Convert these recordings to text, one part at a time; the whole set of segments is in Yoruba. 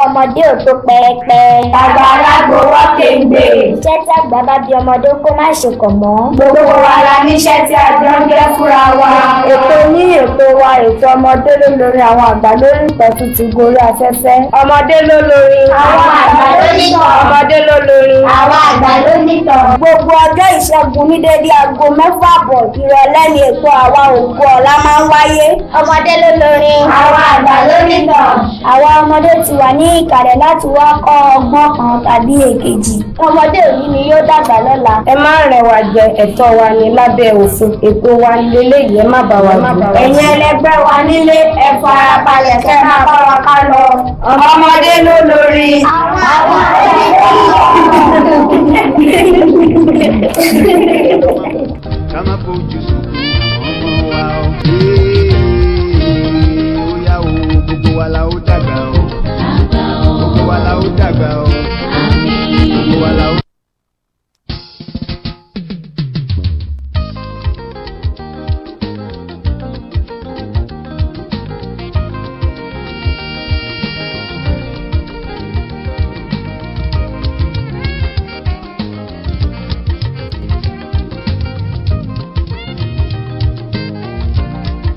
Ọmọdé ò tó pẹpẹ. Àgbàlagbà ọwọ́ kéńgbé. Iṣẹ́ tí àgbà bá bí ọmọdé kó má ṣe kọ̀ mọ́. Gbogbo wa la níṣẹ́ tí a jọ ń jẹ́ fúnra wa. Ètò ní ètò wa, ètò ọmọdé ló lórí àwọn àgbà lórí ìtàn tuntun gorí afẹ́fẹ́. Ọmọdé ló lórí. Àwọn àgbà ló nítàn. Ọmọdé ló lórí. Àwọn àgbà ló nítàn. Gbogbo ọjọ́ ìṣẹ́gun ní dédé aago 6:30 ìrọ̀lẹ́ ni ètò Àwa Ògo Ọ̀la máa ń wáyé. Ọmọdé ló lórí. Àwọn àgbà ló nítàn. Àwa ọmọdé ti wà ní ìkàlẹ̀ láti wá kọ́ ọgbọ́n kan tàbí èkejì. Ọmọdé òní ni yóò dàgbà lọ́la. Ẹ má rẹ́ wa jẹ, ẹ̀tọ́ wa ní lábẹ́ òfin. Ètò wa leléyìí, ẹ má bá wa dù. Ẹ̀yin ẹlẹgbẹ́ wa nílé, ẹ farabalẹ̀ kẹ́ máa bá wa ká lọ. Ọmọdé ló lórí. Àwọn àgbà ló nítàn. Ká má fojú sunkún àwọn ọmọ wa o. Ee, ó yá o, gbogbo wa la ó dàgbà o. Gbogbo wa la ó dàgbà o. Gbogbo wa la ó.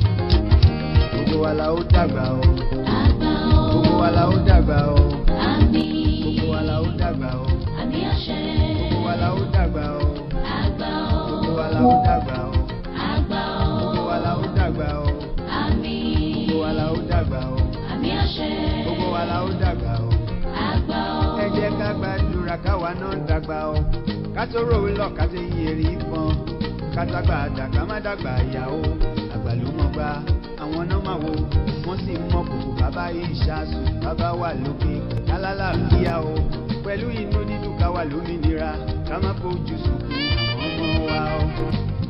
Gbogbo wa la ó dàgbà o. Gbogbo wa la ó dàgbà o. Gbogbo wa la ó dàgbà o. Gbogbo wa la ó dàgbà o. Gbogbo wa la ó dàgbà o. Gbogbo wa la ó dàgbà o. Gbogbo wa la ó dàgbà o. Gbogbo wa la ó dàgbà o. Ẹ jẹ́ ká gbàdúrà káwa náà dàgbà o. Ká tó rò lọ ká tó yí èrè ìbọn. Ká dàgbà àdà ká má dàgbà àyà o. Àgbà ló mọ̀ gbá àwọn náà máa wo. Wọ́n sì mọ kòkò bàbá ìṣàsùn bàbá wà lókè. Kálálàáfíà o. Pẹ̀lú inú dídùn ká wà lómìnira. Ká má fojú sunkún àwọn ọmọ wa o.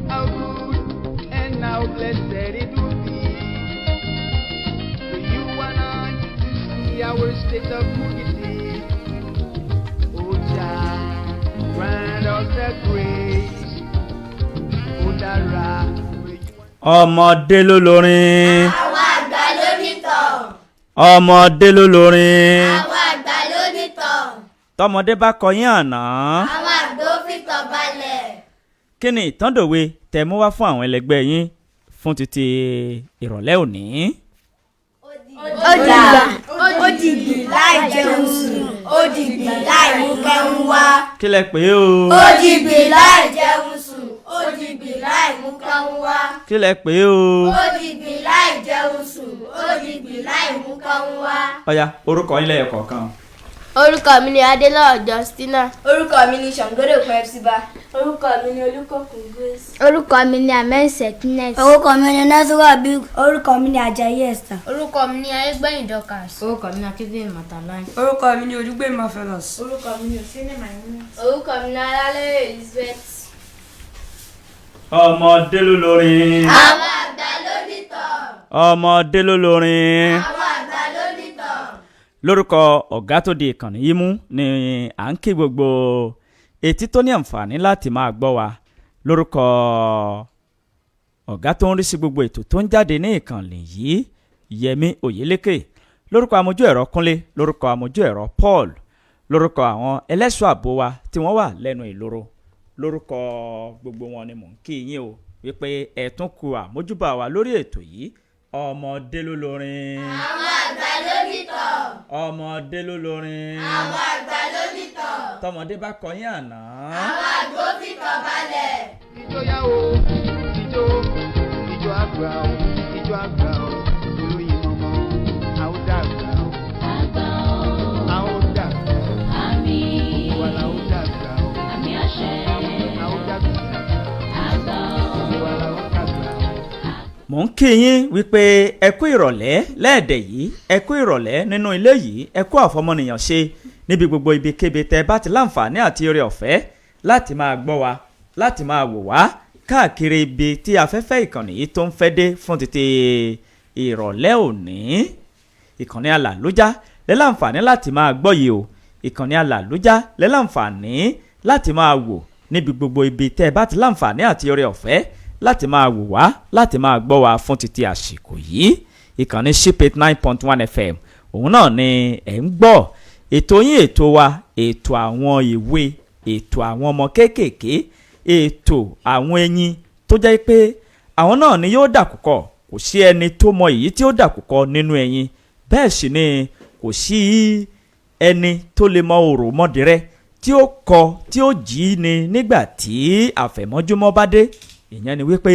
How good and how blessed it will be for you and I to see our state of unity. Oh, Jah, grant us the grace. Ó dára. Ọmọdé ló lórin. Àwọn àgbà ló nítàn. Ọmọdé ló lórin. Àwọn àgbà ló nítàn. Tọmọdé bá kọyín àná. Àwọn àgbà ó fìtàn balẹ̀. Kí ni ìtàndòwe tẹ́ mú wá fún àwọn ẹlẹgbẹ́ yín fún títí ìrọ̀lẹ́ òní? Ó dìgbà, ó dìgbì láì jẹun sùn, ó dìgbì láì mú kẹ́hún wá. Kí lẹ pè é o? Ó dìgbì láì jẹun sùn, ó dìgbì láì mú kẹ́hún wá. Kí lẹ pè é o? Ó dìgbì láì jẹun sùn, ó dìgbì láì mú kẹ́hún wá. Ọ̀ya, orúkọ yín lẹ́yọ kọ̀ọ̀kan. Orúkọ mi ni Adélọ́wọ̀ Justina. Orúkọ mi ni Ṣàngódòkun Epsiba. Orúkọ mi ni Olúkòkun Grace. Orúkọ mi ni Ahmed Sekines. Orúkọ mi ni Nasura Big. Orúkọ mi ni Ajayi Esther. Orúkọ mi ni Ayégbẹ̀yìn Dorcas. Orúkọ mi ni Akíndé Màtàláì. Orúkọ mi ni Olúgbèmí Marvelous. Orúkọ mi ni Osini Maimuna. Orúkọ mi ni Alálẹ́rẹ̀ Elizabeth. Ọmọdé ló lórin. Àwọn àgbà ló nítàn. Ọmọdé ló lórin. Àwọn àgbà ló nítàn. Lórúkọ ọ̀gá tó di ìkànnì yìí mú ni à ń kí gbogbo etí tó ní àǹfààní láti máa gbọ́ wa, lórúkọ ọ̀gá tó ń rí sí gbogbo ètò tó ń jáde ní ìkànnì yìí, Yẹmi Oyèlékè, lórúkọ amójú ẹ̀rọ Kúnlé, lórúkọ amójú ẹ̀rọ Paul, lórúkọ àwọn ẹlẹ́ṣọ́ ààbò wa tí wọ́n wà lẹ́nu ìloro, lórúkọ gbogbo wọn ni mò ń kí yín o wípé ẹ tún kú àmójúbà wa lórí ètò yìí, Ọmọdé ló lórin. Àwọn àgbà ló nítàn. Ọmọdé ló lórin. Àwọn àgbà ló nítàn. Tọmọdé bá kọyín àná. Àwọn àgbà ó fìtàn balẹ̀. Ijó yá o, ijó, ijó àgbà o, ijó àgbà o, olóyin mọ́mọ́, a ó dàgbà o. A ó dàgbà o. Gbogbo wa la ó dàgbà o. A ó dàgbà. Gbogbo wa la ó dàgbà o. Mò ń kí yín wípé ẹ kú ìrọ̀lẹ́ lẹ́ẹ̀dẹ̀ yìí, ẹ kú ìrọ̀lẹ́ nínú ilé yìí, ẹ kú àfọmọnìyàn ṣe níbi gbogbo ibikíbi tẹ bá ti láǹfààní àti oore ọ̀fẹ́ láti máa gbọ́ wa, láti máa wò wá káàkiri ibi tí afẹ́fẹ́ ìkànnì yìí tó ń fẹ́ dé fún títí ìrọ̀lẹ́ òní. Ìkànnì Alàlójá lẹ́ láǹfààní láti máa gbọ́ yìí o. Ìkànnì Alàlójá lẹ́ láǹfààní láti máa wò níbi gbogbo ibi tẹ́ ẹ bá ti láǹfààní àti oore ọ̀fẹ́ láti máa wò wá, láti máa gbọ́ wa fún títí àsìkò yìí. Ìkànnì Ship 89.1 FM. Òun náà ni ẹ̀ ń gbọ́ ètò yín, ètò wa, ètò àwọn ìwé, ètò àwọn ọmọ kéékèèké, ètò àwọn ẹyin tó jẹ́ pé àwọn náà ni yóò dàkúkọ. Kò sí ẹni tó mọ èyí tí ó dàkúkọ nínú ẹyin, bẹ́ẹ̀ sì ni kò sí ẹni tó lè mọ òròmọdìrẹ tí ó kọ tí ó jí ni nígbà tí àfẹ̀mọ́júmọ́ bá dé. Ìyẹn ni wípé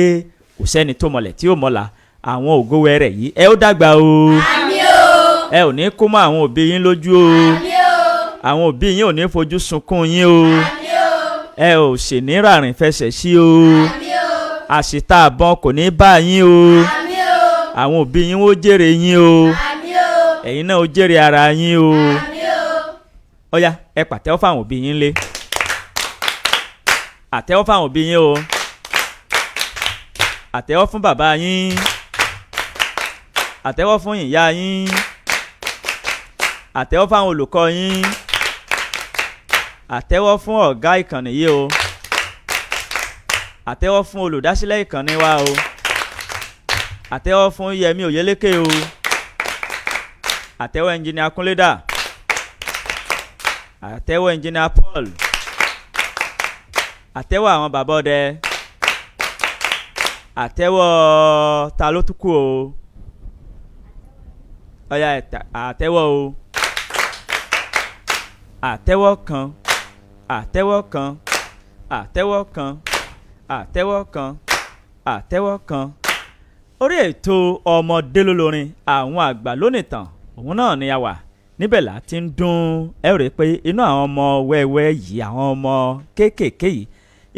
kò sẹ́ni tó mọlẹ̀ tí ó mọ̀la. Àwọn ògo wẹrẹ yìí, ẹ ó dàgbà o. Àmín o. Ẹ ò ní kó mọ́ àwọn òbí yín lójú o. Àmín o. Àwọn òbí yín ò ní fojú sunkún yín o. Àmín o. Ẹ ò sì ní ràrìn fẹsẹ̀ sí o. Àmín o. Àṣìta àbọn kò ní bá yín o. Àmín o. Àwọn òbí yín ó jèrè yín o. Àmín o. Ẹ̀yin náà ó jèrè ara yín o. Àmín o. Ọ̀yá, ẹ pàtẹ́wọ́ fáwọn òbí yín lé. Àtẹ́wọ́ fáwọn òbí yín o. Àtẹ́wọ́ fún bàbá yín. Àtẹ́wọ́ fún ìyá yín. Àtẹ́wọ́ fáwọn olùkọ́ yín. Àtẹ́wọ́ fún ọ̀gá ìkànnì yìí o. Àtẹ́wọ́ fún olùdásílẹ̀ ìkànnì wa o. Àtẹ́wọ́ fún Yẹmí Òyélékè o. Àtẹ́wọ́ ẹnjìnìà Kúnlédà. Àtẹ́wọ́ ẹnjìnìà Paul. Àtẹ́wọ́ àwọn bàbá ọdẹ. Àtẹ́wọ́ ta ló tún kù o? Ọ̀yá, àtẹ́wọ́ o. Àtẹ́wọ́ kan, àtẹ́wọ́ kan, àtẹ́wọ́ kan, àtẹ́wọ́ kan, àtẹ́wọ́ kan. Orí ètò ọmọdé lólórin àwọn àgbà lónìtàn, òun náà ni a wà níbẹ̀ là ti ń dún. Ẹ rí i pé inú àwọn ọmọ wẹ́wẹ́ yìí, àwọn ọmọ kéékèèké yìí,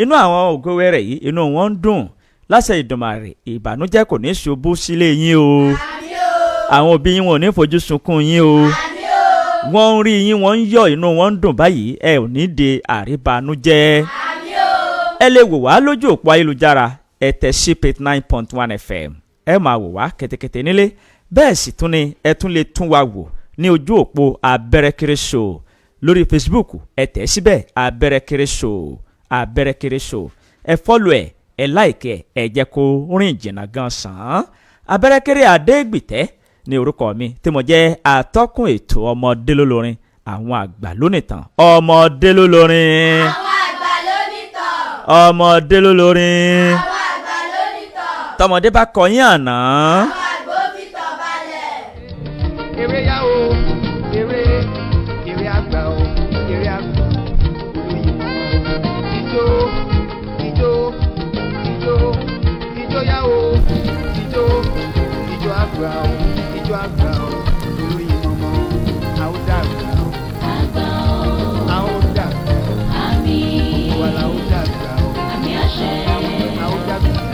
inú àwọn ògo wẹ́rẹ́ yìí, inú wọn ń dùn. Láṣẹ Ìdùmarè, ìbànújẹ́ kò ní ṣubú sílé yín o. Àmín o. Àwọn òbí yín wọn ò ní fojú sunkún yín o. Àmín o. Wọ́n ń rí yín, wọ́n ń yọ̀, inú wọn ń dùn báyìí. Ẹ ò ní de àríbanújẹ́. Àmín o. Ẹ lè wò wá lójú òpó ayélujára, ẹ tẹ ship 89.1 FM, ẹ máa wò wá kẹ̀tẹ̀kẹ̀tẹ̀ nílé. Bẹ́ẹ̀ sì tún ni ẹ tún lè tún wa wò ní ojú òpó Abẹ́rẹ́kéré Show lórí Facebook. Ẹ tẹ̀ síbẹ̀, Abẹ́rẹ́kéré Show, Abẹ́rẹ́kéré Show. Ẹ follow ẹ, ẹ like ẹ, ẹ jẹ́ kó rìn jìnnà gan sàn án. Abẹ́rẹ́kéré Adégbìtẹ́ ní orúkọ mi tí mo jẹ́ atọ́kùn ètò ọmọdé lólórin àwọn àgbà lónìtàn. Ọmọdé lólórin, àwọn àgbà lónìtàn. Ọmọdé lólórin, àwọn àgbà lónìtàn. Tọmọdé bá kọyín àná. Àwọn àgbò fi tàn balẹ̀. Eré yá o, eré, eré àgbà o, eré àgbà olóyè. Ijó, ijó, ijó, ijó yá o, ijó, ijó àgbà o, ijó àgbà o, olóyè mọ́mọ́. A ó dàgbà o, a ó dàgbà o, gbogbo wa la ó dàgbà o, a ó dàgbà,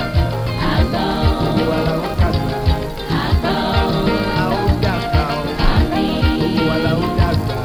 gbogbo wa la ó dàgbà, a ó dàgbà o, gbogbo wa la ó dàgbà o, gbogbo wa la ó dàgbà.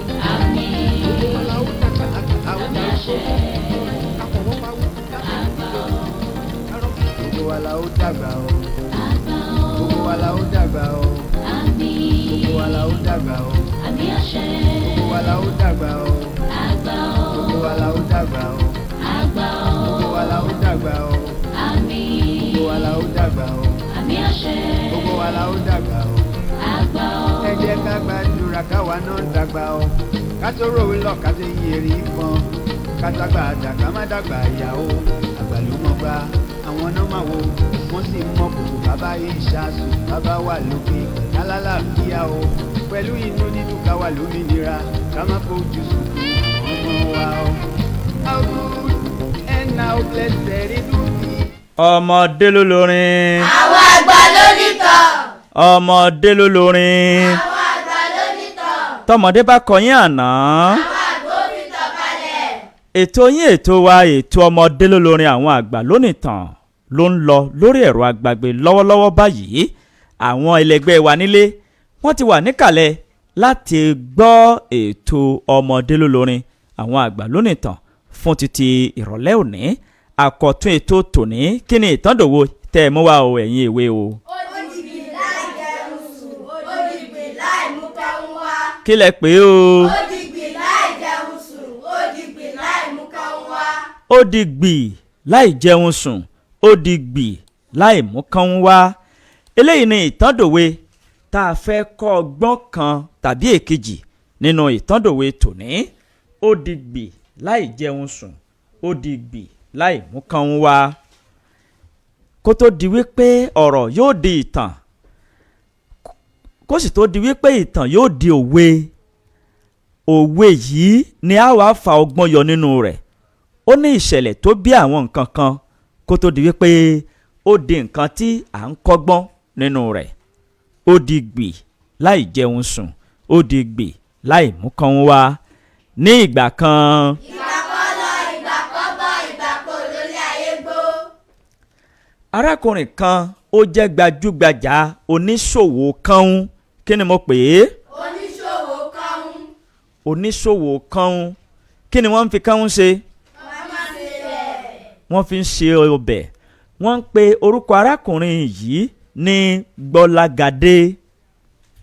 Gbogbo wa la ó dàgbà, a ó dàgbà. Ká fọwọ́ pawú, ká gbogbo wa la ó dàgbà o, gbogbo wa la ó dàgbà o, gbogbo wa la ó dàgbà o, gbogbo wa la ó dàgbà o, gbogbo wa la ó dàgbà o, gbogbo wa la ó dàgbà o, gbogbo wa la ó dàgbà o, gbogbo wa la ó dàgbà o. Ẹ jẹ́ ká gbàdúrà káwa náà dàgbà o, ká tó ròwe lọ, ká tó yí èrè ìfọn, ká dàgbà àdàgbà má dàgbà ìyá o. Àgbà ló mọ̀ gbá àwọn náà máa wo, wọ́n sì mọ kòkò bàbá ìṣàsùn bàbá wà lókè kálálàáfíà o, pẹ̀lú inú dídùn ká wà lómìnira, ká má fojú sunkún àwọn ọmọ wa o. How good and how blessed it will be. Ọmọdé lólórin, Àwọn àgbà lónìtàn. ọmọdé lólórin, Àwọn àgbà lónìtàn. Tọmọdé bá kọyín àná. Àwọn àgbò fi tàn balẹ̀. Ètò yín, ètò wa, ètò ọmọdé ló lórin àwọn àgbà lónìí tàn ló ń lọ lórí ẹ̀rọ agbàgbé lọ́wọ́lọ́wọ́ báyìí. Àwọn ẹlẹgbẹ́ wa nílé wọ́n ti wà níkàlẹ̀ láti gbọ́ ètò ọmọdé ló lórin àwọn àgbà lónìí tàn fún títí ìrọ̀lẹ́ òní. Àkọ́tún ètò tòní, kí ni ìtàndòwò tẹ́ ẹ mú wá o, ẹ̀yin èwe o? Ó dìgbì láì jẹun sùn, ó dìgbì láì mú kẹ́hún wá. Kí lẹ pè é o? Ó dìgbì láì jẹun sùn, ó dìgbì láì mú kẹ́hún wá. Ó di gbì láì jẹun sùn, ó di gbì láì mú kán wá. Eléyìí ni ìtàndòwe tá a fẹ́ kọ́ ọgbọ́n kan tàbí èkejì nínú ìtàndòwe tòní. Ó di gbì láì jẹun sùn, ó di gbì láì mú kán wá. Kó tó di wípé ọ̀rọ̀ yóò di ìtàn, kó sì tó di wípé ìtàn yóò di òwe, òwe yìí ni a wàá fa ọgbọ́n yọ nínú rẹ̀. Ó ní ìṣẹ̀lẹ̀ tó bí àwọn nǹkan kan kó tó di wípé ó di nǹkan tí à ń kọ́gbọ́n nínú rẹ̀. Ó di gbì láì jẹun sùn, ó di gbì láì mú kan wá. Ní ìgbà kan, Ìgbà kan lọ, ìgbà kan bọ̀, ìgbà kan lólé ayé gbó. Arákùnrin kan ó jẹ́ gbajúgbajà oníṣòwò kánún. Kí ni mo pè é? Oníṣòwò kọ́hún. Oníṣòwò kánún. Kí ni wọ́n ń fi kánún ṣe? Wọ́n máa ń ṣe bẹ́ẹ̀. Wọ́n fi ń ṣe ọbẹ̀. Wọ́n ń pe orúkọ arákùnrin yìí ní Gbọ́lágadé.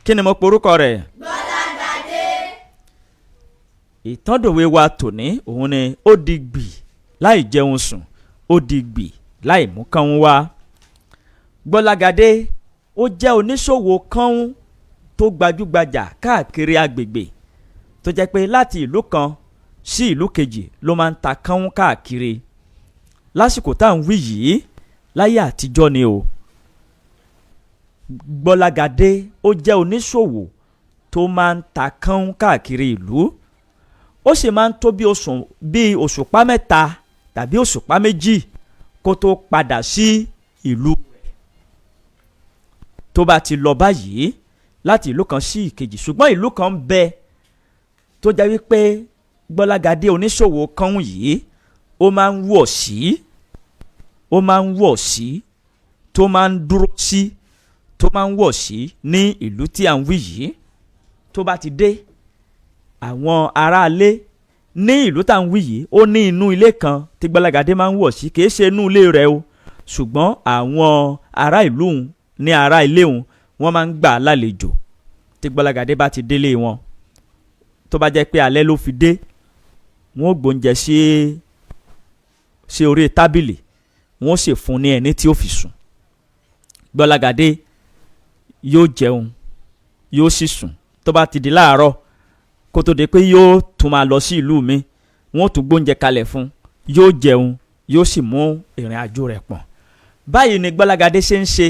Kí ni mo pe orúkọ rẹ̀? Gbọ́lágadé. Ìtàndòwe wa tòní òun ni ó di gbì láì jẹun sùn, ó di gbì láì mú kánún wá. Gbọ́lágadé ó jẹ́ oníṣòwò kánún tó gbajúgbajà káàkiri agbègbè, tó jẹ́ pé láti ìlú kan sí ìlú kejì ló máa ń ta kánún káàkiri. Lásìkò tá à ń wí yìí, láyé àtijọ́ ni o. Gbọ́lágadé ó jẹ́ oníṣòwò tó máa ń ta kánún káàkiri ìlú. Ó sì máa ń tó bí oṣù bíi òṣùpá 3 tàbí òṣùpá 2 kó tó padà sí ìlú rẹ̀. Tó bá ti lọ báyìí láti ìlú kan sí ìkejì, ṣùgbọ́n ìlú kan ń bẹ tó jẹ́ wípé Gbọ́lágadé oníṣòwò kánún yìí ó máa ń wọ̀ sí, ó máa ń wọ̀ sí, tó máa ń dúró sí, tó máa ń wọ̀ sí ní ìlú tí à ń wí yìí. Tó bá ti dé, àwọn aráalé ní ìlú tá à ń wí yìí, ó ní inú ilé kan tí Gbọ́lágadé máa ń wọ̀ sí. Kì í ṣe inú ilé rẹ̀ o, ṣùgbọ́n àwọn ará ìlú òun ní ará ilé òun wọ́n máa ń gbà á lálejò. Tí Gbọ́lágadé bá ti délé wọn, tó bá jẹ́ pé alẹ́ ló fi dé, wọ́n ó gbóúnjẹ sí orí tábìlì, wọ́n ó sì fún ní ẹni tí ó fi sùn. Gbọ́lágadé yóò jẹun, yóò sì sùn. Tó bá ti di láàárọ̀, kó tó di pé yóò tún máa lọ sí ìlú mi, wọ́n ó tún gbóúnjẹ kalẹ̀ fún, yóò jẹun, yóò sì mú ìrìn àjò rẹ̀ pọ̀n. Báyìí ni Gbọ́lágadé ṣe ń ṣe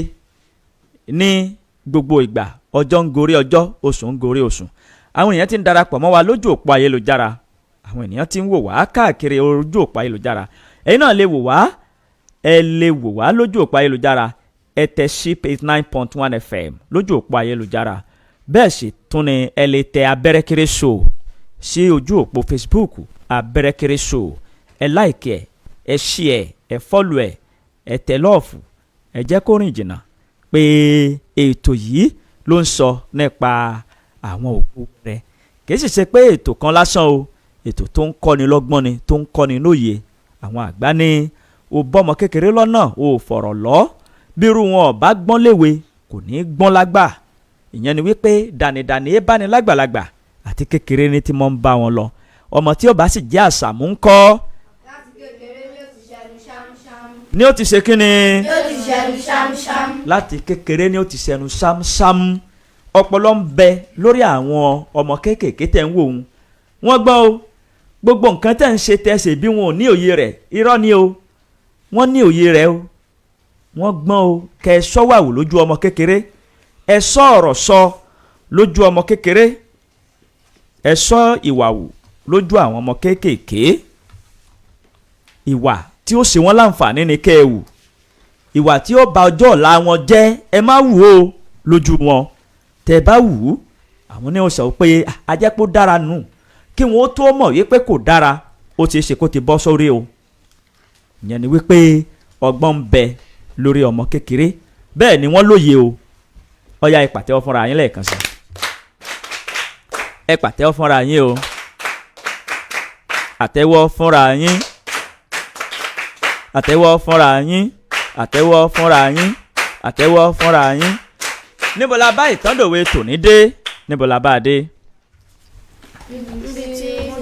ní gbogbo ìgbà. Ọjọ́ ń gorí ọjọ́, oṣù ń gorí oṣù. Àwọn èèyàn ti ń darapọ̀ mọ́ wa lójú òpó ayélujára. Àwọn ènìyàn ti ń wò wá káàkiri ojú òpó ayélujára. Ẹ̀yin náà lè wò wá, ẹ lè wò wá lójú òpó ayélujára. Ẹ tẹ Ship 89.1 FM lójú òpó ayélujára. Bẹ́ẹ̀ sì tún ni ẹ lè tẹ Abẹ́rẹ́kéré Show sí ojú òpó Facebook, Abẹ́rẹ́kéré Show. Ẹ like ẹ, ẹ share ẹ, follow ẹ, ẹ tẹ love, ẹ jẹ́ kó rìn jìnnà pé ètò yìí ló ń sọ nípa àwọn òkú rẹ̀. Kì í sì ṣe pé ètò kan lásán o, ètò tó ń kọ́ni lọ́gbọ́n ni, tó ń kọ́ni lóye. Àwọn àgbà ní o bọ́mọ kékeré lọ́nà o fọ̀rọ̀ lọ, bírú wọn ò bá gbọ́n léwe kò ní í gbọ́n lágbà. Ìyẹn ni wípé dànìdànì é báni lágbàlagbà, àti kékeré ní tí mo ń bá wọn lọ. Ọmọ tí ó bá sì jẹ́ àṣàmú ń kọ́, Láti kékeré ni ó ti ṣẹnu ṣámúṣámú. ni ó ti ṣe kí ni? Ni ó ti ṣẹnu ṣámúṣámú. Láti kékeré ni ó ti ṣẹnu ṣámṣám. Ọpọlọ ń bẹ lórí àwọn ọmọ kéékèèké tẹ̀ ń wò ó. Wọ́n gbọ́ o. Gbogbo nǹkan tẹ̀ ń ṣe tẹ̀sẹ̀ bí wọn ò ní òye rẹ̀, irọ́ ni o. Wọ́n ní òye rẹ̀ o, wọ́n gbọ́n o. Kẹ́ ẹ sọ́wàwò lójú ọmọ kékeré, ẹ sọ ọ̀rọ̀ sọ lójú ọmọ kékeré, ẹ sọ ìwà wù lójú àwọn ọmọ kéékèèké. Ìwà tí ó ṣe wọ́n láǹfààní ni kẹ́ ẹ wù. Ìwà tí ó ba ọjọ́ ọ̀la wọn jẹ́, ẹ má wù ó lójú wọn. Tẹ́ ẹ bá wù ú, àwọn ní ó sọ pé ajẹ́pọ̀ dára nù. Kí wọ́n tó mọ̀ wípé kò dára, Ó ti ṣe kó ti bọ́ sórí o. Ìyẹn ni wípé ọgbọ́n ń bẹ lórí ọmọ kékeré, bẹ́ẹ̀ ni wọ́n lóye o. Ọ̀yá, ẹ pàtẹ́wọ́ fúnra yín lẹ́ẹ̀kan sí. Ẹ pàtẹ́wọ́ fúnra yín o. Àtẹ́wọ́ fúnra yín, àtẹ́wọ́ fúnra yín, àtẹ́wọ́ fúnra yín, àtẹ́wọ́ fúnra yín. Níbo la bá ìtàndòwe tòní dé? Níbo la bá a dé? Níbi tí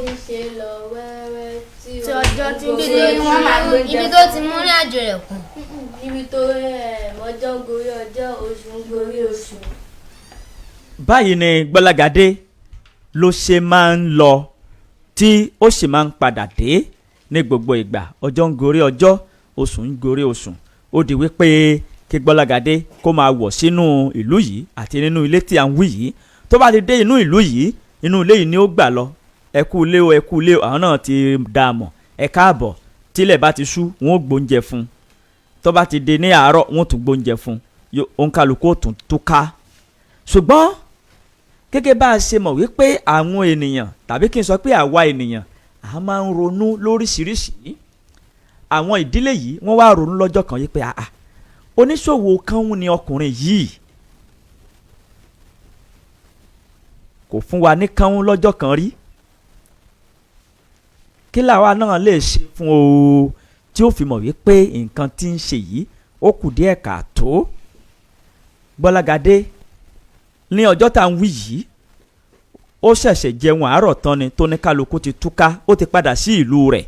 ń ṣe lọ wẹ́rẹ́ tí Tí ọjọ́ tí ń gorí gbé wọ́n máa gbóúnjẹ ibi tó ti mú ní àjò rẹ̀ kù. Níbi tó ọjọ́ ń gorí ọjọ́, oṣù ń gorí oṣù. Báyìí ni Gbọ́lágadé ló ṣe máa ń lọ tí ó sì máa ń padà dé ní gbogbo ìgbà. Ọjọ́ ń gorí ọjọ́, oṣù ń gorí oṣù. Ó di wípé kí Gbọ́lágadé kó máa wọ̀ sínú ìlú yìí àti nínú ilé tí à ń wí yìí. Tó bá ti dé inú ìlú yìí, inú ilé yìí ni ó gbà lọ. Ẹ kú ilé o, ẹ kú ilé o, àwọn náà ti dá a mọ̀. Ẹ káàbọ̀. Tílẹ̀ bá ti ṣú, wọn ó gbóúnjẹ fún un. Tó bá ti di ní àárọ̀, wọn ó tún gbóúnjẹ fún un. Òǹkàlùkù ó tún túká. Ṣùgbọ́n gẹ́gẹ́ bá a ṣe mọ̀ wípé àwọn ènìyàn, tàbí kí n sọ pé àwa ènìyàn, a máa ń ronú lóríṣiríṣi. Àwọn ìdílé yìí, wọ́n wá ronú lọ́jọ́ kan yìí pé àà, oníṣòwò kan ni ọkùnrin yìí, kò fún wa ní kánún lọ́jọ́ kan rí. Kí làwa náà lè ṣe fún o tí ó fi mọ̀ wípé nǹkan tí ń ṣe yìí ó kù díẹ̀ káàtó? Gbọ́lágadé ní ọjọ́ tá à ń wí yìí, ó ṣẹ̀ṣẹ̀ jẹun àárọ̀ tán ni tó ní kálukú ti túká, ó ti padà sí ìlú rẹ̀.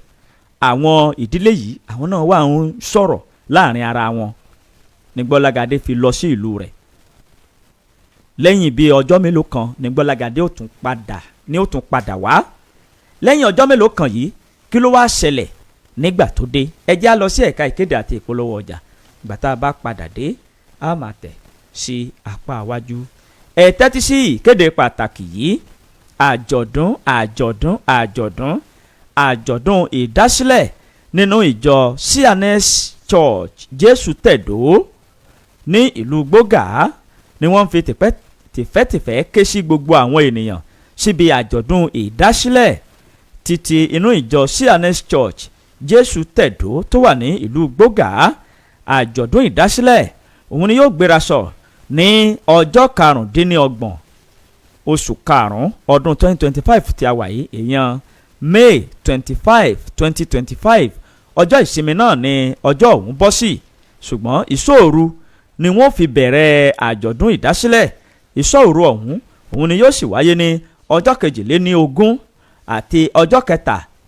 Àwọn ìdílé yìí, àwọn náà wà ń sọ̀rọ̀ láàrin ara wọn ní Gbọ́lágadé fi lọ sí ìlú rẹ̀. Lẹ́yìn bíi ọjọ́ mélòó kan ní Gbọ́lágadé ó tún padà ní ó tún padà wá. Lẹ́yìn ọjọ́ mélòó kan yìí, kí ló wá ṣẹlẹ̀ nígbà tó dé? Ẹ jẹ́ á lọ sí ẹ̀ka ìkéde àti ìpolówó ọjà. Ìgbà tá a bá padà dé, a máa tẹ̀ sí apá iwájú. Ẹ tẹ́tí sí ìkéde pàtàkì yìí. Àjọ̀dún, àjọ̀dún, àjọ̀dún, àjọ̀dún ìdásílẹ̀ nínú ìjọ C&S Church Jésù Tẹ̀dó ní ìlú Gbógà ni wọ́n fi tìfẹ́tìfẹ́ ké sí gbogbo àwọn ènìyàn síbi àjọ̀dún ìdásílẹ̀ títí inú ìjọ C&S Church Jésù Tẹ̀dó tó wà ní ìlú Gbógà. Àjọ̀dún ìdásílẹ̀ òun ni yóò gbéra sọ ní ọjọ́ 25 oṣù karùn-ún ọdún 2025 tí a wà yìí, èèyàn May 25, 2025. Ọjọ́ ìsinmi náà ni ọjọ́ ọ̀hún bọ́ sí, ṣùgbọ́n ìṣòru ni wọ́n fi bẹ̀rẹ̀ àjọ̀dún ìdásílẹ̀. Ìṣòru ọ̀hún òun ni yóò sì wáyé ní ọjọ́ 22 àti ọjọ́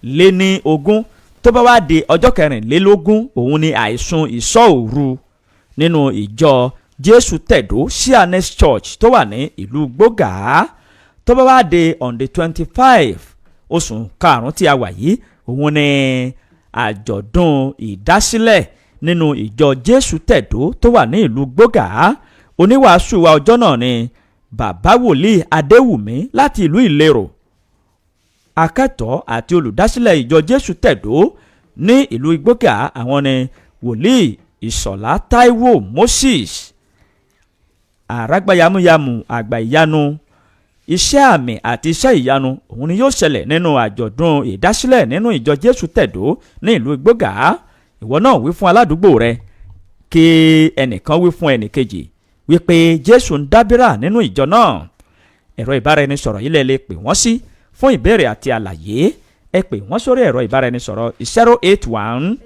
23. Tó bá wá di ọjọ́ 24, òun ni àìsùn ìṣòru nínú ìjọ Jésù Tẹ̀dó C&S Church tó wà ní ìlú Gbógà. Tó bá wá di on the 25 oṣù karùn-ún tí a wà yìí, òun ni àjọ̀dún ìdásílẹ̀ nínú ìjọ Jésù Tẹ̀dó tó wà ní ìlú Gbógà. Oníwàásù wa ọjọ́ náà ni bàbá wòlíì Adéwùmí láti ìlú Ìlérò, akẹ́tọ̀ọ́ àti olùdásílẹ̀ ìjọ Jésù Tẹ̀dó ní ìlú Gbógà. Àwọn ni wòlíì Ìṣọ̀lá Táíwò Moses, àràgbáyàmúyàmù àgbà ìyanu. Iṣẹ́ àmì àti iṣẹ́ ìyanu òun ni yóò ṣẹlẹ̀ nínú àjọ̀dún ìdásílẹ̀ nínú ìjọ Jésù Tẹ̀dó ní ìlú Gbógà. Ìwọ náà wí fún aládùúgbò rẹ, kí ẹnìkan wí fún ẹnìkejì wípé Jésù ń dábírà nínú ìjọ náà. Ẹ̀rọ ìbáraẹnisọ̀rọ̀ yìí lẹ lè pè wọ́n sí fún ìbéèrè àti àlàyé. Ẹ pè wọ́n sórí ẹ̀rọ ìbáraẹnisọ̀rọ̀ 081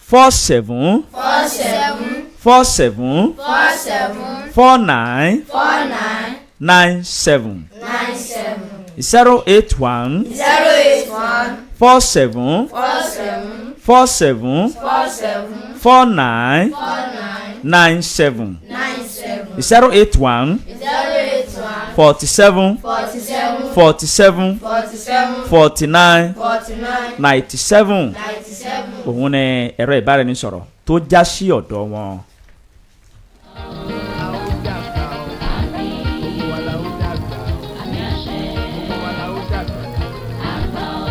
47 47 47 47 49 49 97 97 081 081 47 47 47 47 49 49 97 97 081 081 47 47 47 47 49 49 97. 97. Òun ni ẹ̀rọ ìbáraẹnisọ̀rọ̀ tó já sí ọ̀dọ̀ wọn. A ó dàgbà o. Gbogbo wa la ó dàgbà o. Gbogbo wa la ó dàgbà o.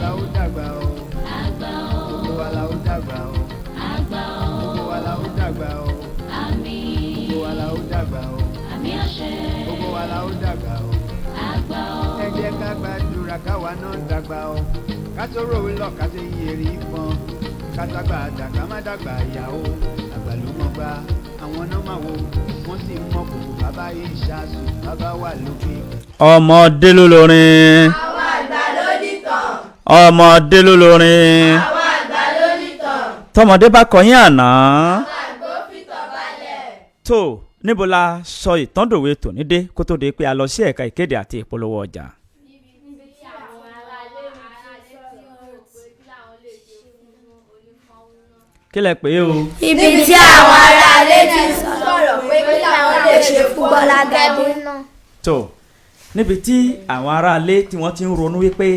la ó dàgbà o. Gbogbo wa la ó dàgbà o. Gbogbo wa la ó dàgbà o. Gbogbo wa la ó dàgbà o. Gbogbo wa la ó dàgbà o. Ẹ jẹ́ ká gbàdúrà káwa náà dàgbà o. Ká tó rò lọ ká tó yí èrè ìfọn. Ká dàgbà dàgbà má dàgbà ìyá o. Àgbà ló mọ̀ gbá àwọn náà máa wo. Wọ́n sì mọ kòkò bàbá yìí ṣáàṣù bàbá wà lókè. Ọmọdé ló lórin. Àwọn àgbà ló nìtàn. Ọmọdé ló lórin. Àwọn àgbà ló nìtàn. Tọmọdé bá kọyìn àná. Àwọn àgbò fìtàn balẹ̀. Tó níbo la sọ ìtàndòwe tòní dé kó tó di pé a lọ sí ẹ̀ka ìkéde àti ìpolówó ọjà. Níbi tí àwọn aráalé mi ti sọ̀rọ̀ pé kí làwọn lè ṣe fún oníkanwó náà. Kí lẹ pé o. Ibi tí àwọn aráalé ti sọ̀rọ̀ pé kí làwọn lè ṣe fún Gbọ́lágadé. Tó níbi tí àwọn aráalé tí wọ́n ti ń ronú wípé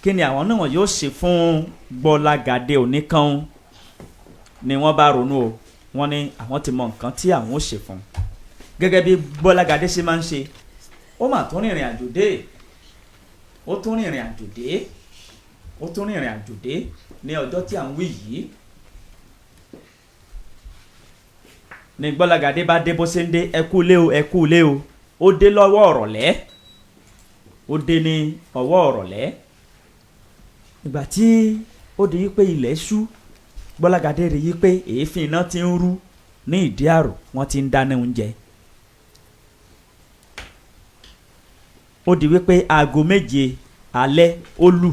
kí ni àwọn náà yóò ṣe fún Gbọ́lágadé oníkan ni wọ́n bá ronú o. Wọ́n ní àwọn ti mọ nǹkan tí àwọn ó ṣe fún gẹ́gẹ́ bí Gbọ́lágadé ṣe máa ń ṣe. Ó mà tún rìnrìn àjò dé, ó tún rìnrìn àjò dé, ó tún rìnrìn àjò dé ní ọjọ́ tí à ń wí yìí. Ní Gbọ́lágadé bá dé bó ṣe ń dé, ẹ kú lé o, ẹ kú lé o. Ó dé lọ́wọ́ ọ̀rọ̀lẹ́, ó dé ní ọwọ́ ọ̀rọ̀lẹ́. Ìgbà tí ó di wípé ilẹ̀ ṣú, Gbọ́lágadé rí i pé èéfín iná ti ń rú ní ìdí àrò, wọ́n ti ń dáná oúnjẹ. Ó di wípé 7:00 alẹ́ ó lù,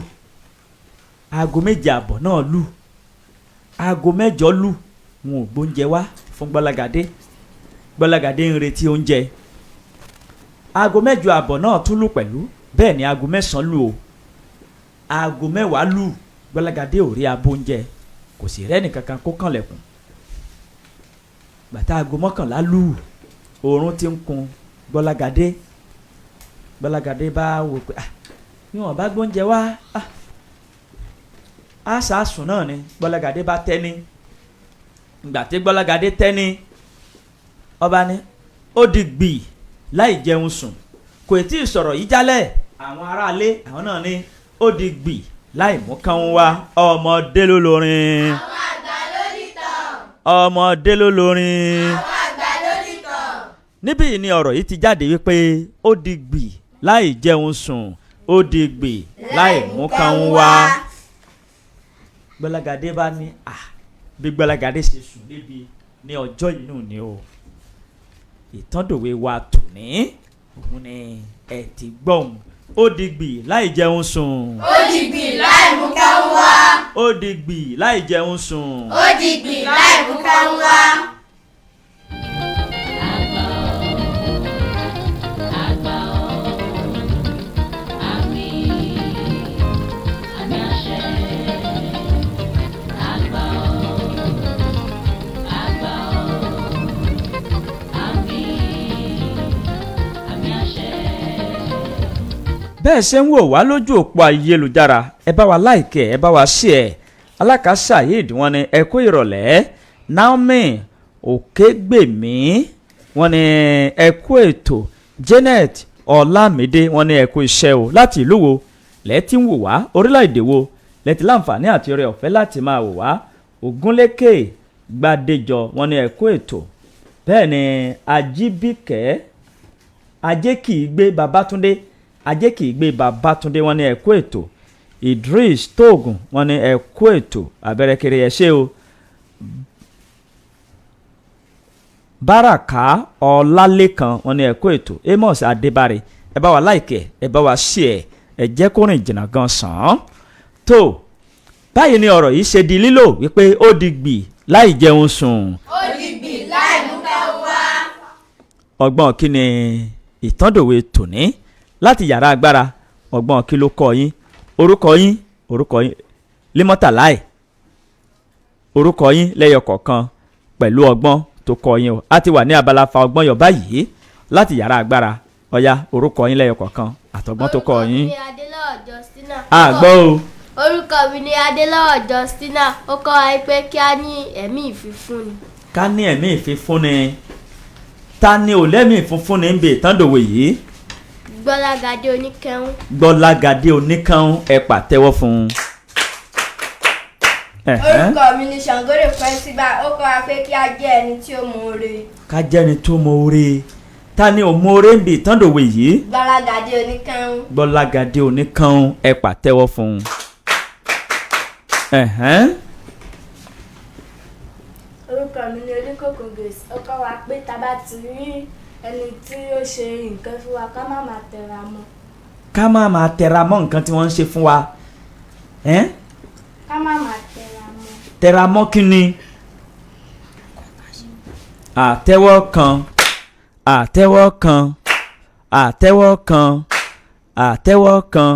7:30 náà lù, 8:00 lù, wọn ò gbóúnjẹ wá fún Gbọ́lágadé. Gbọ́lágadé ń retí oúnjẹ. 8:30 náà tún lù pẹ̀lú, bẹ́ẹ̀ ni 9:00 lù o. 10:00 lù, Gbọ́lágadé ò rí abọ́ oúnjẹ, kò sì rẹ́ni kankan kó kànlẹ̀kùn. Gbàtà 10:30 lù, oorun ti ń kun Gbọ́lágadé. Gbọ́lágadé bá wò pé ah, bí wọn bá gbóúnjẹ wá, ah, á sàásùn náà ni. Gbọ́lágadé bá tẹ́ ní. Ìgbà tí Gbọ́lágadé tẹ́ ní, ọba ní ó di gbì láì jẹun sùn. Kò tí ì sọ̀rọ̀ yìí jálẹ̀, àwọn aráalé àwọn náà ní ó di gbì láì mú kán wá. Ọmọdé ló lórin. Àwọn àgbà ló nìtàn. Ọmọdé ló lórin. Àwọn àgbà ló nìtàn. Níbí ni ọ̀rọ̀ yìí ti jáde wípé ó di gbì láì jẹun sùn, ó di gbì láì mú kán wá. Gbọ́lágadé bá ní à, bí Gbọ́lágadé ṣe sùn níbi ní ọjọ́ inú ni o. Ìtàndòwe wa tòní òun ni ẹ ti gbọ́n. Ó di gbì láì jẹun sùn. Ó di gbì láì mú kán wá. Ó di gbì láì jẹun sùn. Ó di gbì láì mú kán wá. Bẹ́ẹ̀ ṣe ń wò wá lójú òpó ayélujára, ẹ bá wa láìkẹ́, ẹ bá wa ṣí ẹ̀. Aláka Saheed wọ́n ní ẹ kú ìrọ̀lẹ́. Naomi Òkègbèmí wọ́n ní ẹ kú ètò. Janet Ọlámídé wọ́n ní ẹ kú iṣẹ́ o. Láti ìlú wo lẹ ti ń wò wá, orílẹ̀-èdè wo lẹ ti láǹfààní àti oore ọ̀fẹ́ láti máa wò wá. Ògúnlékè Gbadéjọ wọ́n ní ẹ kú ètò. Bẹ́ẹ̀ ni Ajíbíkẹ́ Ajé kìí gbé Babátúndé, Ajé kìí gbé Babátúndé wọ́n ní ẹ kú ètò. Idris Tóògùn wọ́n ní ẹ kú ètò. Abẹ́rẹ́kẹrẹ ẹ ṣé o. Báràká Ọlálékan wọ́n ní ẹ kú ètò. Amos Adébárè ẹ bá wa láìkẹ́, ẹ bá wa ṣí ẹ, ẹ jẹ́ kó rìn jìnnà gan sàn án. Tó báyìí ni ọ̀rọ̀ yìí ṣe di lílò wípé ó di gbì láì jẹun sùn. Ó di gbì láì mú kán wá. Ọgbọ́n kí ni ìtàndòwe tòní láti yàrá agbára? Ọgbọ́n kí ló kọ́ yín? Orúkọ yín, orúkọ yín Límọ́tàláì, orúkọ yín lẹ́yọ kọ̀ọ̀kan pẹ̀lú ọgbọ́n tó kọ́ yín o. A ti wà ní abala fa ọgbọ́n yọ báyìí láti yàrá agbára. Ọ̀ya, orúkọ yín lẹ́yọ kọ̀ọ̀kan àtọgbọ́n tó kọ́ yín. Orúkọ mi ni Adélọ́wọ̀ Justina. A gbọ́ o. Orúkọ mi ni Adélọ́wọ̀ Justina. Ó kọ́ wa pé kí a ní ẹ̀mí ìfifúnni. Ká ní ẹ̀mí ìfifúnni. Ta ni ò lẹ́mí ìfifúnni ń bè ìtàndòwe yìí? Gbọ́lágadé Oníkẹ́hún. Gbọ́lágadé Oníkẹ́hún, ẹ pàtẹ́wọ́ fún un. Orúkọ mi ni Ṣàngódé Fẹ́síbà. Ó kọ́ wa pé kí a jẹ́ ẹni tí ó mọ oore. Ká jẹ́ni tó mọ oore. Ta ni ò mọ oore ń bi ìtàndòwe yìí? Gbọ́lágadé Oníkẹ́hún. Gbọ́lágadé Oníkẹ́hún, ẹ pàtẹ́wọ́ fún un. Orúkọ mi ni Oníkòkò Grace. Ó kọ́ wa pé tá a bá ti rí ẹni tí ó ṣe nǹkan fún wa, ká má máa tẹra mọ́. Ká má máa tẹra mọ́ nǹkan tí wọ́n ń ṣe fún wa. Ká má máa tẹra mọ́. Tẹra mọ́ kí ni? Àtẹ́wọ́ kan, àtẹ́wọ́ kan, àtẹ́wọ́ kan, àtẹ́wọ́ kan.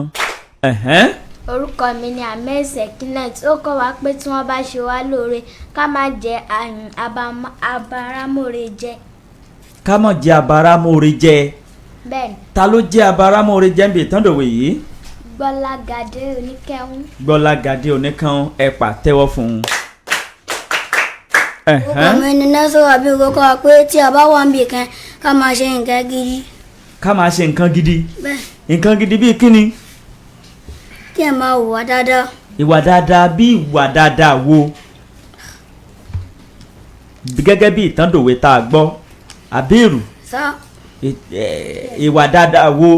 Orúkọ mi ni Ahmed Sekinat. Ó kọ́ wa pé tí wọ́n bá ṣe wá lóore, ká má jẹ́ abáramóore jẹ. Ká má jẹ́ abáramóore jẹ. Bẹ́ẹ̀ni. Ta ló jẹ́ abáramóore jẹ níbi ìtàndòwe yìí? Gbọ́lágadé Oníkẹ́hún. Gbọ́lágadé Oníkẹ́hún, ẹ pàtẹ́wọ́ fún un. Orúkọ mi ni Nẹ́sọ̀rọ̀ àbí ó kọ́ wa pé tí a bá wà níbì kan, ká máa ṣe nǹkan gidi. Ká máa ṣe nǹkan gidi. Bẹ́ẹ̀. Nǹkan gidi bíi kíni? Kí ẹ máa hùwà dáadáa. Ìwà dáadáa bí ìwà dáadáa wo? Gẹ́gẹ́ bí ìtàndòwe tá a gbọ́, àbírù. Sá. Ìwà dáadáa wo?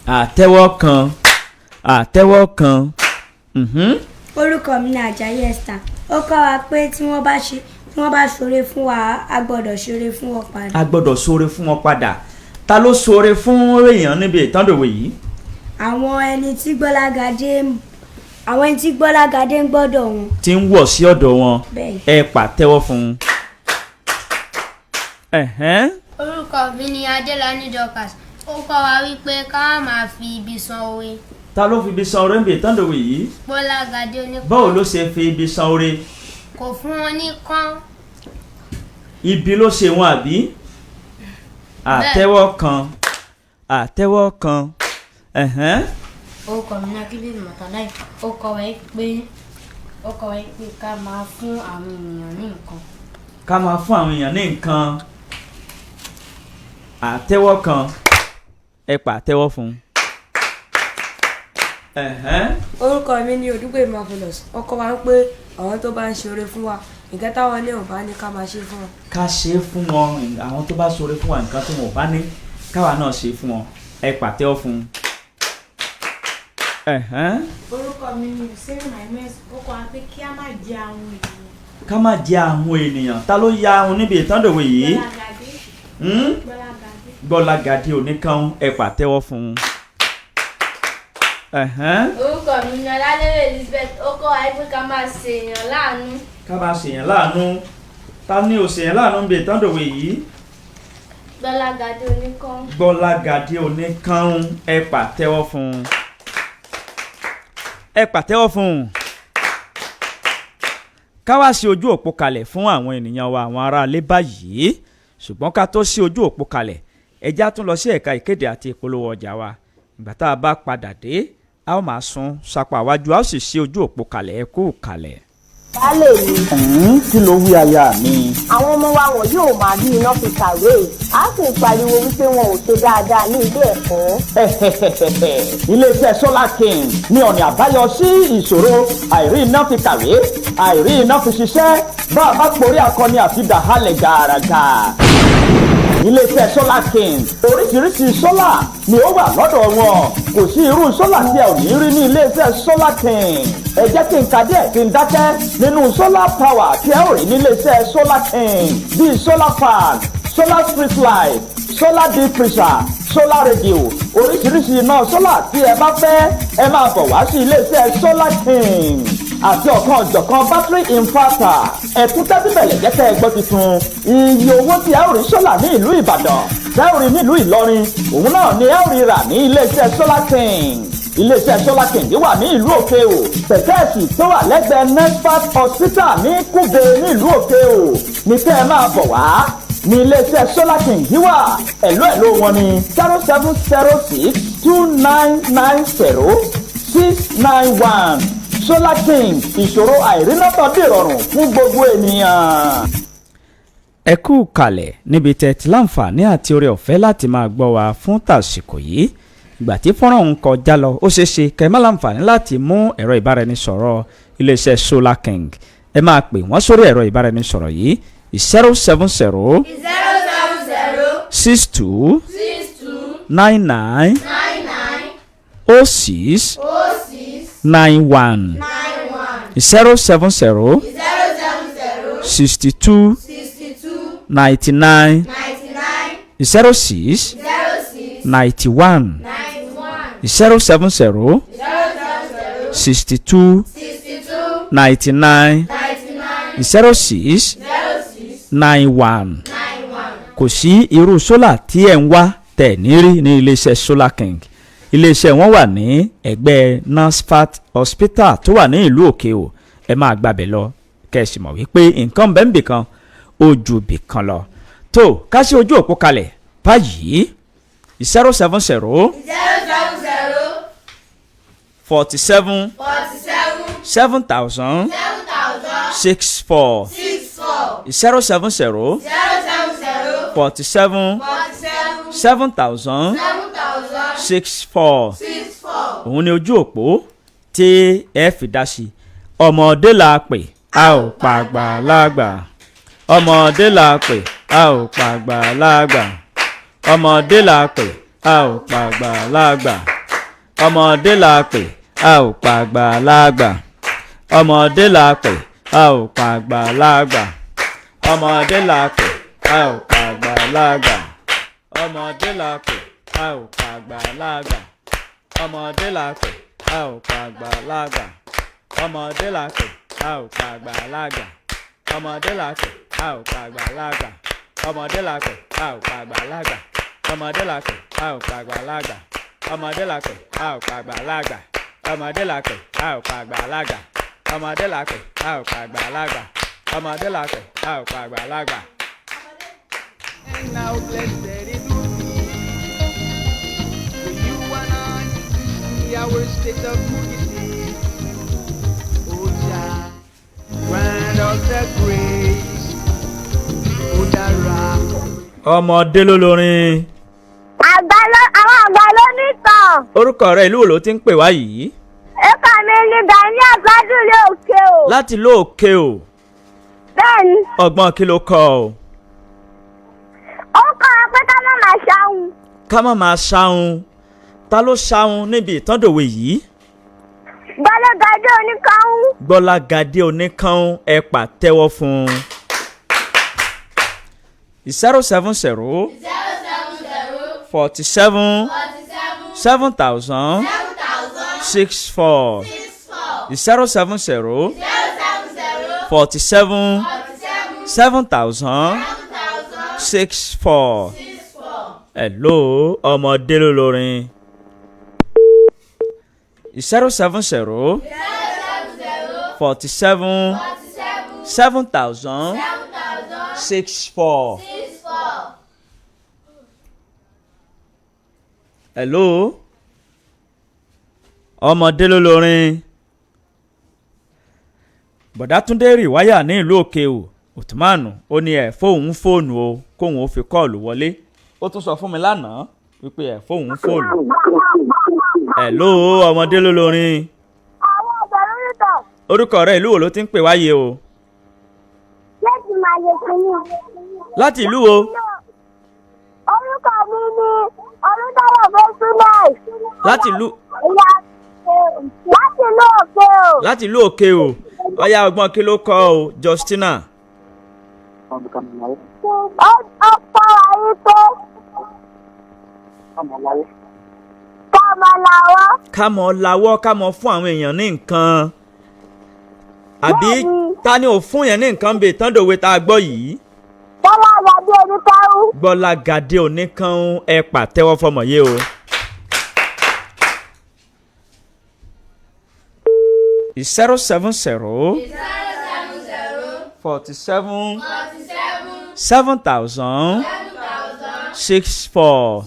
Àtẹ́wọ́ kan, àtẹ́wọ́ kan. Orúkọ mi ni Àjàyí Esther. Ó kọ́ wa pé tí wọ́n bá ṣoore fún wa, a gbọ́dọ̀ ṣoore fún wọn padà. A gbọ́dọ̀ ṣoore fún wọn padà. Ta ló ṣoore fún èèyàn níbi ìtàndòwe yìí? Àwọn ẹni tí Gbọ́lágadé ń gbọ́dọ̀ wọn. Tí ń wọ̀ sí ọ̀dọ̀ wọn. Ẹ pàtẹ́wọ́ fún un. Orúkọ mi ni Adélàní Dorcas. Ó kọ́ wa wípé ká má fi ibi san oore. Ta ló fi ibi san oore níbi ìtàndòwe yìí? Gbọ́lágadé Oníkẹ́hún. Báwo ló ṣe fi ibi san oore? Kò fún wọn ní kán. Ibi ló ṣe wọn àbí? Àtẹ́wọ́ kan, àtẹ́wọ́ kan. Orúkọ mi ni Akíndélé Mọ̀tàláì. Ó kọ́ wa pé ká máa fún àwọn ènìyàn ní nǹkan. Ká máa fún àwọn èèyàn ní nǹkan. Àtẹ́wọ́ kan, ẹ pàtẹ́wọ́ fún un. Orúkọ mi ni Odúgbè Marvelous. Ó kọ́ wa pé àwọn tó bá ń ṣoore fún wa, nǹkan táwọn ní ò bá ní ká máa ṣe fún wọn. Ká ṣe fún wọn, àwọn tó bá ṣoore fún wa, nǹkan tó wọn ò bá ní káwa náà ṣe fún wọn. Ẹ pàtẹ́wọ́ fún un. Orúkọ mi ni Hussein Mohammed. Ó kọ́ wa pé kí a má jẹ ahun ènìyàn. Ká má jẹ ahun ènìyàn. Ta ló ya ahun níbi ìtàndòwe yìí? Gbọ́lágadé Oníkẹ́hún, ẹ pàtẹ́wọ́ fún un. Orúkọ mi ni Ọlálérè Elizabeth. Ó kọ́ wa pé ká máa ṣèyàn láàánú. Ká máa ṣèyàn láàánú. Ta ni ò ṣèyàn láàánú níbi ìtàndòwe yìí? Gbọ́lágadé Oníkẹ́hún. Gbọ́lágadé Oníkẹ́hún, ẹ pàtẹ́wọ́ fún un. Ẹ pàtẹ́wọ́ fún un. Ká wá sí ojú òpó kalẹ̀ fún àwọn ènìyàn wa, àwọn aráalé báyìí. Ṣùgbọ́n ká tó sí ojú òpó kalẹ̀, ẹ já tún lọ sí ẹ̀ka ìkéde àti ìpolówó ọjà wa. Ìgbà tá a bá padà dé, a ó máa sún sapá wájú, a ó sì sí ojú òpó kalẹ̀. Ẹ kú kalẹ̀. Baálé mi. Kí ló wí aya mi? Àwọn ọmọ wa wọn yóò máa bí iná fi kàwé, a sì ń pariwo wípé wọn ò ṣe dáadáa ní ilé ẹ̀kọ́. Iléeṣẹ́ Solar King ní ọ̀nà àbáyọ sí ìṣòro àìrí iná fi kàwé, àìrí iná fi ṣiṣẹ́, bá a bá porí akọni àti dàhálẹ̀ gàràgà. Iléeṣẹ́ Solar King, oríṣiríṣi sólà ni ó wà lọ́dọ̀ wọn. Kò sí irú sólà tí ẹ ò ní rí ní iléeṣẹ́ Solar King. Ẹ jẹ́ kí n ka díẹ̀ kí n dákẹ́ nínú solar power tí ẹ ò rí ní iléeṣẹ́ Solar King, bíi solar fan, solar street light, solar deep freezer, solar radio, oríṣiríṣi iná sólà tí ẹ bá fẹ́, ẹ máa bọ̀ wá sí iléeṣẹ́ Solar King àti ọ̀kan ọ̀jọ̀kan battery inverter. Ẹ̀kún tẹ́bíbẹ̀lẹ̀ jẹ́ kẹ́ ẹ gbọ́ tuntun. Iye owó tí ẹ ó rí sólà ní ìlú Ìbàdàn, tẹ́ ó rí nílùú Ìlọrin, òun náà ni ẹ ó rí rà ní iléeṣẹ́ Solar King. Iléeṣẹ́ Solar King wà ní ìlú Òkè-Ò, pẹ̀tẹ́ẹ̀sì tó wà lẹ́gbẹ̀ẹ́ Nesfat Hospital ní Kúbe nílùú Òkè-Ò ní kẹ́ ẹ máa bọ̀ wá. Ní iléeṣẹ́ Solar King wà, ẹ̀lú ẹ̀lú wọn ní 0706 2990 691. Solar King, ìṣòro àìrínàtọ̀ dìrọ̀rùn fún gbogbo ènìyàn. Ẹ kú kalẹ̀ níbi tẹ́ ti láǹfààní àti oore ọ̀fẹ́ láti máa gbọ́ wa fún tàsìkò yìí. Ìgbà tí fọ́nrán ọ̀hún kọjá lọ, ó ṣeé ṣe kẹ́ ẹ má láǹfààní láti mú ẹ̀rọ ìbáraẹnisọ̀rọ̀ iléeṣẹ́ Solar King. Ẹ máa pè wọ́n sórí ẹ̀rọ ìbáraẹnisọ̀rọ̀ yìí: 070 070 62 62 99 99 06 06 91 91 070 070 62 62 99 99 06 06 91 91 070 070 62 62 99 99 06 06 91. 91. Kò sí irú sólà tí ẹ̀ ń wá tẹ̀ ní rí ní iléeṣẹ́ Solar King. Iléeṣẹ́ wọn wà ní ẹ̀gbẹ́ NASFAT Hospital tó wà ní ìlú Òkè o. Ẹ máa gbàbẹ̀ lọ kẹ́ ẹ sì mọ̀ wípé nǹkan bẹ́ẹ̀ ń bì kan ó ju bì kan lọ. Tó ká sí ojú òpó kalẹ̀ báyìí: 070 070 47 47 7000 7000 64 64 070 070 47 47 7000 7000 64. 64. Òun ni ojú òpó tí ẹ fi dá sí. Ọmọdé la pè, a ò pàgbà lágbà. Ọmọdé la pè, a ò pàgbà lágbà. Ọmọdé la pè, a ò pàgbà lágbà. Ọmọdé la pè, a ò pàgbà lágbà. Ọmọdé la pè, a ò pàgbà lágbà. Ọmọdé la pè, a ò pàgbà lágbà. Ọmọdé la pè, a ò pàgbà lágbà. Ọmọdé la pè, a ò pàgbà lágbà. Ọmọdé la pè, a ò pàgbà lágbà. Ọmọdé la pè, a ò pàgbà lágbà. Ọmọdé la pè, a ò pàgbà lágbà. Ọmọdé la pè, a ò pàgbà lágbà. Ọmọdé la pè, a ò pàgbà lágbà. Ọmọdé la pè, a ò pàgbà lágbà. Ọmọdé la pè, a ò pàgbà lágbà. Ọmọdé la pè, a ò pàgbà lágbà. And now blessed it will be for you and I to see our state of unity. Oh, Jah, grant us the grace. Oh, Jah, Ọmọdé ló lórin. Àgbà ló àwọn àgbà ló nìtàn. Orúkọ rẹ, ìlú wo ló ti ń pè wá yìí? Ẹ̀ka mi ní Gani Àgbádùn Òkè o. Láti lóòkè o. Bẹ́ẹ̀ni, Ọgbọ́n kí ló kọ o? Ó kọ́ ọ pé ká má máa ṣahun. Ká má máa ṣahun. Ta ló ṣahun níbi ìtàndòwe yìí? Gbọ́lọ́gàdé oníkanwú. Gbọ́lágadé oníkan, ẹ pàtẹ́wọ́ fún un. 070 070 47 47 7000 7000 64 64 070 070 47 47 7000 7000 64. 64. Hello, ọmọdé ló lórin. 070 070 47 47 7000 7000 64. 64. Hello, ọmọdé ló lórin. Bọ̀dátúndé rìwáyà ní ìlú Òkè o, Òtúmánù, ó ní ẹ̀ fóun fóònù o, kóun ó fi kọ́ọ̀lù wọlé. Ó tún sọ fún mi lánàá wípé ẹ̀ fóun fóònù. Hello, ọmọdé ló lórin. Àwọn àgbà ló nìtàn. Orúkọ rẹ, ìlú wo ló ti ń pè wáyé o? Láti máa lè pinnu. Láti ìlú wo? Orúkọ mi ni Olùdáyọ̀ Fẹ́súnẹ̀. Láti ìlú Láti ìlú Òkè o. Láti ìlú Òkè o. Ọyá, ọgbọ́n kí ló kọ́ o, Justina? Ó kọ́ wa wípé ká máa làwọ́. Ká mọ lawọ́, ká mọ fún àwọn èèyàn ní nǹkan, àbí? Ta ni ò fún yẹn ní nǹkan bíi tán dòwe tá a gbọ́ yìí? Bọ́lá Àgbàdo Oníkárú. Gbọ́lágadé oníkan, ẹ pàtẹ́wọ́ fọmọ yé o. 070 070 47 47 7000 7000 64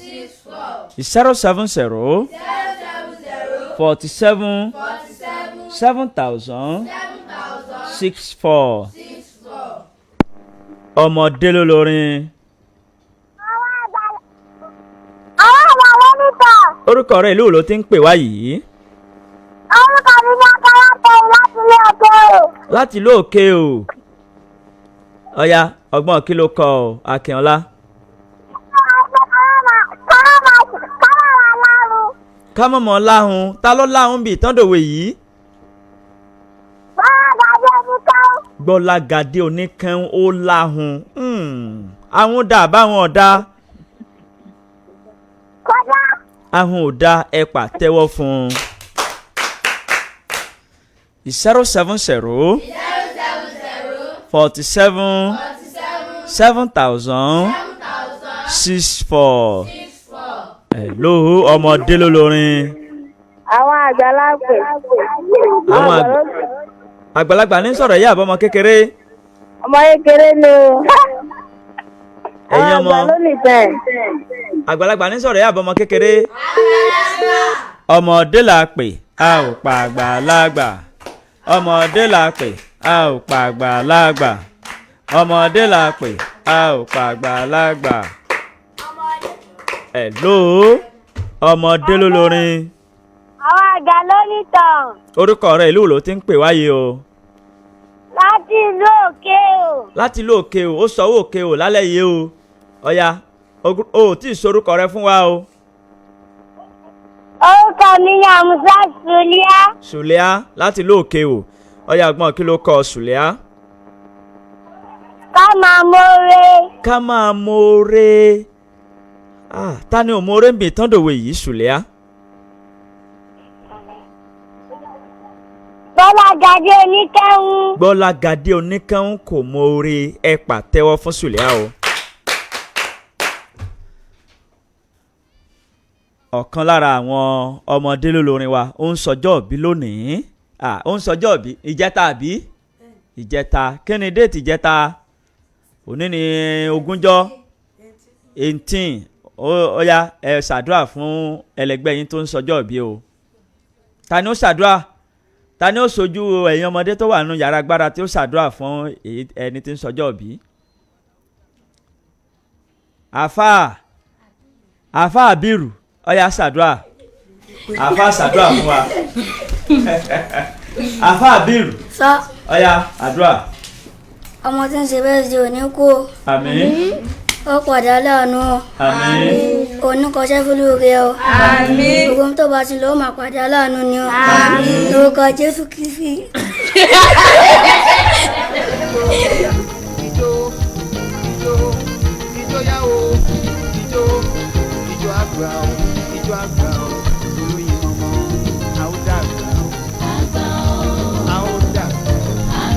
64 070 070 47 47 7000 7000 64. 64. Ọmọdé ló lórin. Àwọn àgbà ló nìtàn. Orúkọ rẹ ìlú wo ló ti ń pè wá yìí? Orúkọ mi ní Akọ́lá Tẹ̀yìn láti ilé òkè o. Láti ìlú òkè o. Ọ̀ya, ọgbọ́n kí ló kọ ọ, Akínọlá? Ká mọ̀mọ́ láhùn, ta ló láhùn bíi ìtàndòwe yìí? Gbọ́lágadé oníkẹ́hún ó láhùn. Àwọn dà báwọn ọ̀dà. Ahun ò da, ẹ pàtẹ́wọ́ fún un. 070 47 7000 64. Hello, ọmọdé ló lórin. Àwọn àgbàlagbà. Àwọn àgbàlagbà ní sọ̀rọ̀ yìí àbọ̀mọ kékeré. Ọmọ kékeré ni o. Ẹ̀yin ọmọ Àwọn àgbà ló nìtàn. àgbàlagbà ní sọ̀rọ̀ yìí àbọ̀mọ kékeré. Ọmọdé la pè, a ò pa àgbàlagbà. Ọmọdé la pè, a ò pa àgbàlagbà. Ọmọdé la pè, a ò pa àgbàlagbà. Hello, ọmọdé ló lórin. Àwọn àgbà ló nìtàn. Orúkọ rẹ ìlú wo ló ti ń pè wáyé o? Láti ìlú òkè o. Láti ìlú òkè o, ó sọ owó òkè o lálẹ́ yìí o. Ọ̀ya, o ò tí ì sorúkọ rẹ fún wa o. Orúkọ mi ni Àmúsá Sùlíà. Sùlíà láti ìlú òkè o. Ọ̀ya, ọgbọ́n kí ló kọ Sùlíà? Ká máa mọ̀ọ́rẹ́. Ká máa mọ̀ọ́rẹ́. Ah, ta ni ò mọ̀ọ́rẹ́ ń bì tán dòwe yìí, Sùlíà? Gbọ́lágadé oníkẹ́hún. Gbọ́lágadé oníkẹ́hún kò mọ̀ọ́rẹ́, ẹ pàtẹ́wọ́ fún Sùlíà o. Ọ̀kan lára àwọn ọmọdé lólórin wa ó ń sọjọ́ òbí lónìí. Ah, ó ń sọjọ́ òbí ìjẹta àbí? Ìjẹta. Kí ni déètì ìjẹta? Òní ni ogúnjọ́ 18. Ó yá, ẹ ṣàdúrà fún ẹlẹgbẹ́ yín tó ń sọjọ́ òbí o. Ta ni ó ṣàdúrà? Ta ni ó ṣojú ẹ̀yin ọmọdé tó wà nínú yàrá agbára tí ó ṣàdúrà fún ẹni tí ń sọjọ́ òbí? Àfáà Àbírù, ó yá ṣàdúrà. Àfáà ṣàdúrà fún wa. Àfáà Àbírù, ó yá àdúrà. Ọmọ tí ń ṣe bẹ́ẹ̀ ṣe òní kú o. Àmín. Ó padà láàánú o. Àmín. Oníkọṣẹ́ fúlùrẹ́ o. Àmín. Gbogbo tó bá ti lọ ó máa padà láàánú ni o. Àmín. Lórúkọ Jésù Kristi. Ijó, ijó, ijó yá o, ijó, ijó àgbà o, ijó àgbà o, olóyin mọ́mọ́, a ó dàgbà o, a ó dàgbà o,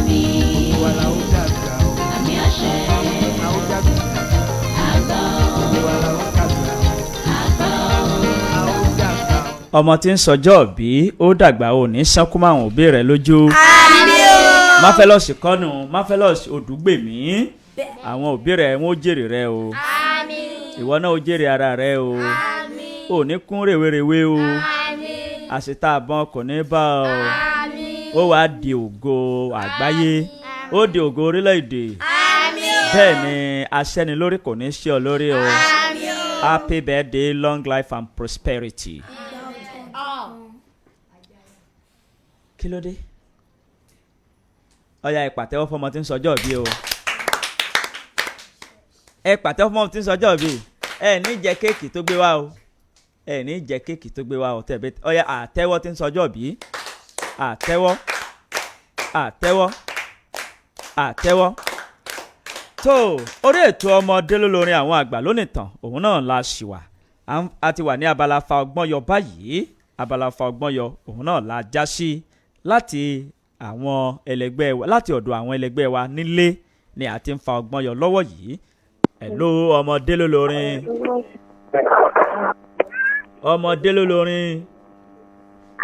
gbogbo wa la ó dàgbà o, a ó dàgbà, gbogbo wa la ó dàgbà o, a ó dàgbà o. Ọmọ tí ń sọjọ́ òbí ó dàgbà ò ní sánkú máwọn òbí rẹ̀ lójú. Máfẹ́lọ́sì kọ́nù Máfẹ́lọ́sì Odùgbèmí, àwọn òbí rẹ̀ wọ́n ó jèrè rẹ̀ o. Ìwọ náà ó jèrè ara rẹ̀ o. Ò ní kún rèwerèwe o. Àṣetá àbọn kò ní bá ọ. Ó wàá di ògo àgbáyé. Ó di ògo orílẹ̀-èdè. Bẹ́ẹ̀ ni aṣẹ́nilórí kò ní ṣe ọ lórí o. Happy birthday, long life and prosperity. Kí ló dé? Ọ̀yá, ẹ pàtẹ́wọ́ fọmọ tí ń sọjọ́ bí o. Ẹ pàtẹ́wọ́ fọmọ tí ń sọjọ́ bí. Ẹ ní jẹ kéèkì tó gbé wá o. Ẹ ní jẹ kéèkì tó gbé wá o tẹ̀bí. Ọ̀yá, àtẹ́wọ́ tí ń sọjọ́ bí. Àtẹ́wọ́. Àtẹ́wọ́. Àtẹ́wọ́. Tó orí ètò ọmọdé ló lórin àwọn àgbà lónìí tán, òun náà la ṣì wà. A ti wà ní abala fa ọgbọ́n yọ báyìí. Abala fa ọgbọ́n yọ, òun náà la já sí láti àwọn ẹlẹgbẹ́ wa, láti ọ̀dọ̀ àwọn ẹlẹgbẹ́ wa nílé ni a ti ń fa ọgbọ́n yọ lọ́wọ́ yìí. Hello, ọmọdé ló lórin. Ọmọdé ló lórin.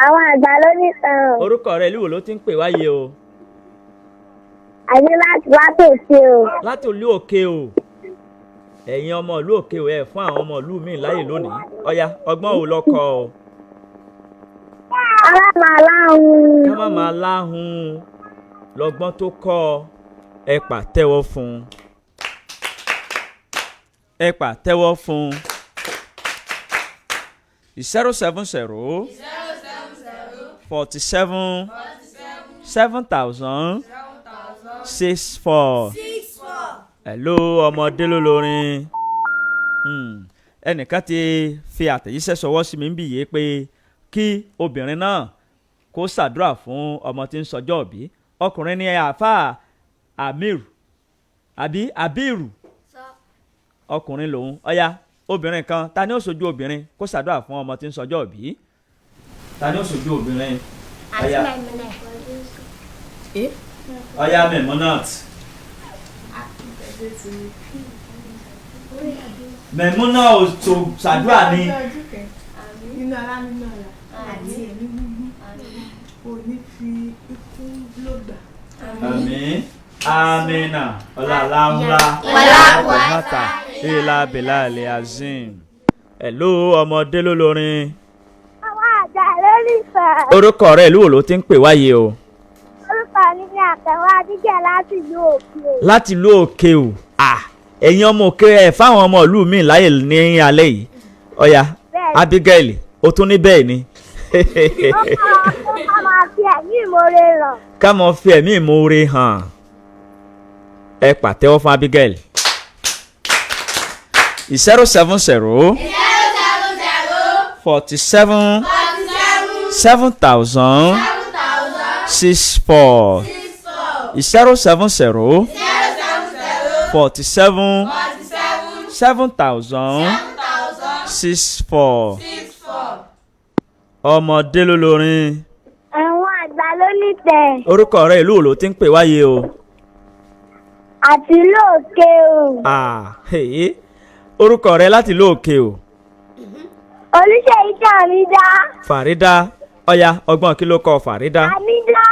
Àwọn àgbà ló nìtàn. Orúkọ rẹ ìlú wo ló ti ń pè wáyé o? Àní láti látòsí o. Láti ìlú òkè o. Ẹ̀yin ọmọ ìlú òkè o, ẹ fún àwọn ọmọ ìlú míì láyè lónìí. Ọ̀ya, ọgbọ́n wo ló kọ o? Ká má máa láhùn. Ká má máa láhùn lọ́gbọ́n tó kọ́ ọ. Ẹ pàtẹ́wọ́ fún un. Ẹ pàtẹ́wọ́ fún 070 47 7000 64. Hello, ọmọdé ló lórin. Ẹnìkan ti fi àtẹ̀jíṣẹ́ sọwọ́ sí mi ń bì yé pé kí obìnrin náà kó ṣàdúrà fún ọmọ tí ń sọjọ́ òbí. Ọkùnrin ni àáfàá Amir àbí Abiru, ọkùnrin lòun. Ọ̀ya, obìnrin kan, ta ni ó ṣojú obìnrin kó ṣàdúrà fún ọmọ tí ń sọjọ́ òbí? Ta ni ó ṣojú obìnrin? Ọ̀ya, ọ̀ya Memunat. Mẹ̀múnà ò tó ṣàdúrà ni. Nínú ara nínú ara àti ẹ̀mí gbígbó kò ní fi ikú lògbà. Àmín. Amina. Ọ̀làláńlá. Wàlá ìlà bìlà ilẹ̀ azim. Hello, ọmọdé ló lórin. Àwọn àgbà ló nífẹ̀ẹ́. Orúkọ rẹ̀ ìlú wo ló ti ń pè wáyé o? Orúkọ mi ni Àkànwá Adíjẹ́ láti ìlú Òkè. Láti ìlú Òkè o. Ẹ̀yin ọmọ òkè ẹ̀ fáwọn ọmọ ìlú mi láyè ní alẹ́ yìí. Ọ̀ya, Abigail, ó tún ní bẹ́ẹ̀ ni. Ó máa fi ẹ̀mí ìmoore hàn. Ká mọ fi ẹ̀mí ìmoore hàn. Ẹ pàtẹ́wọ́ fún Abigail. 070 47 7000 64 070 47 7000 64. Ọmọdé ló lórin. Àwọn àgbà ló nítẹ̀. Orúkọ rẹ ìlú wo ló ti ń pè wáyé o? Àti ìlú Òkè o. Orúkọ rẹ láti ìlú Òkè o. Olúṣèyí Fàrídà. Fàrídà. Ọ̀ya, ọgbọ́n kí ló kọ Fàrídà? Àmídá.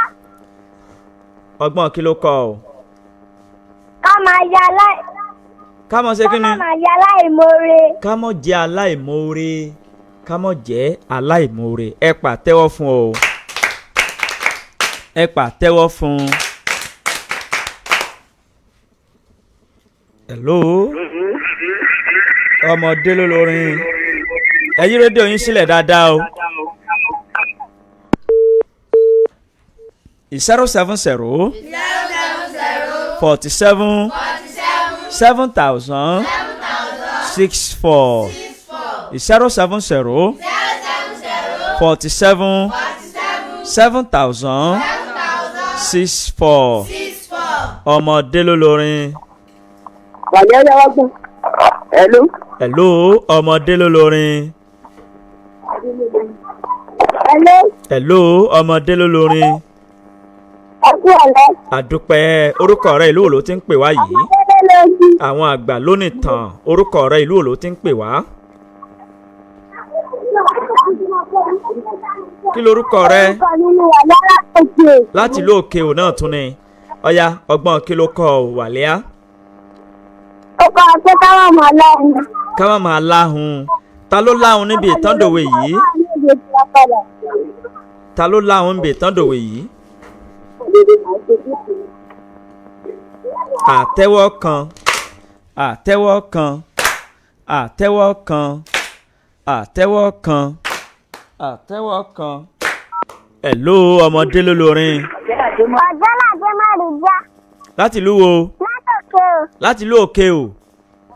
Ọgbọ́n kí ló kọ o? Ká máa ya láì. Ká mọ̀ ṣe kí ni? Ká máa ya aláìmoore. Ká mọ̀ jẹ́ aláìmoore. Ká mọ̀ jẹ́ aláìmoore. Ẹ pàtẹ́wọ́ fún o. Ẹ pàtẹ́wọ́ fún. Hello. Ọmọdé ló lórin. Ẹ yí rédíò yín sílẹ̀ dáadáa o. 070 47 7000 64 070 47 7000 64. Ọmọdé ló lórin. Wàlẹ́ ọ̀yá wá gbọ́n. Hello. Hello, ọmọdé ló lórin. Hello. Hello, ọmọdé ló lórin. Ẹ kú ọ̀lẹ́. Àdúpẹ́. Orúkọ rẹ ìlú wo ló ti ń pè wá yìí? Ọmọdé ló lórin. Àwọn àgbà ló ní tàn. Orúkọ rẹ ìlú wo ló ti ń pè wá? Kí lorúkọ rẹ? Orúkọ mi ni Wàlẹ́ Òkè. Láti ìlú Òkè ò náà tún ni. Ọ̀ya, ọgbọ́n kí ló kọ ò Wàlíà? Ó kọ́ ọ pé ká má máa láhùn. Ká má máa láhùn. Ta ló láhùn níbi ìtàndòwe yìí? Ta ló láhùn níbi ìtàndòwe yìí? Àtẹ́wọ́ kan, àtẹ́wọ́ kan, àtẹ́wọ́ kan, àtẹ́wọ́ kan, àtẹ́wọ́ kan. Hello, ọmọdé ló lórin. Ọ̀jọ́ládé Márìjà. Láti ìlú wo? Látòkè o. Láti ìlú Òkè o. Ó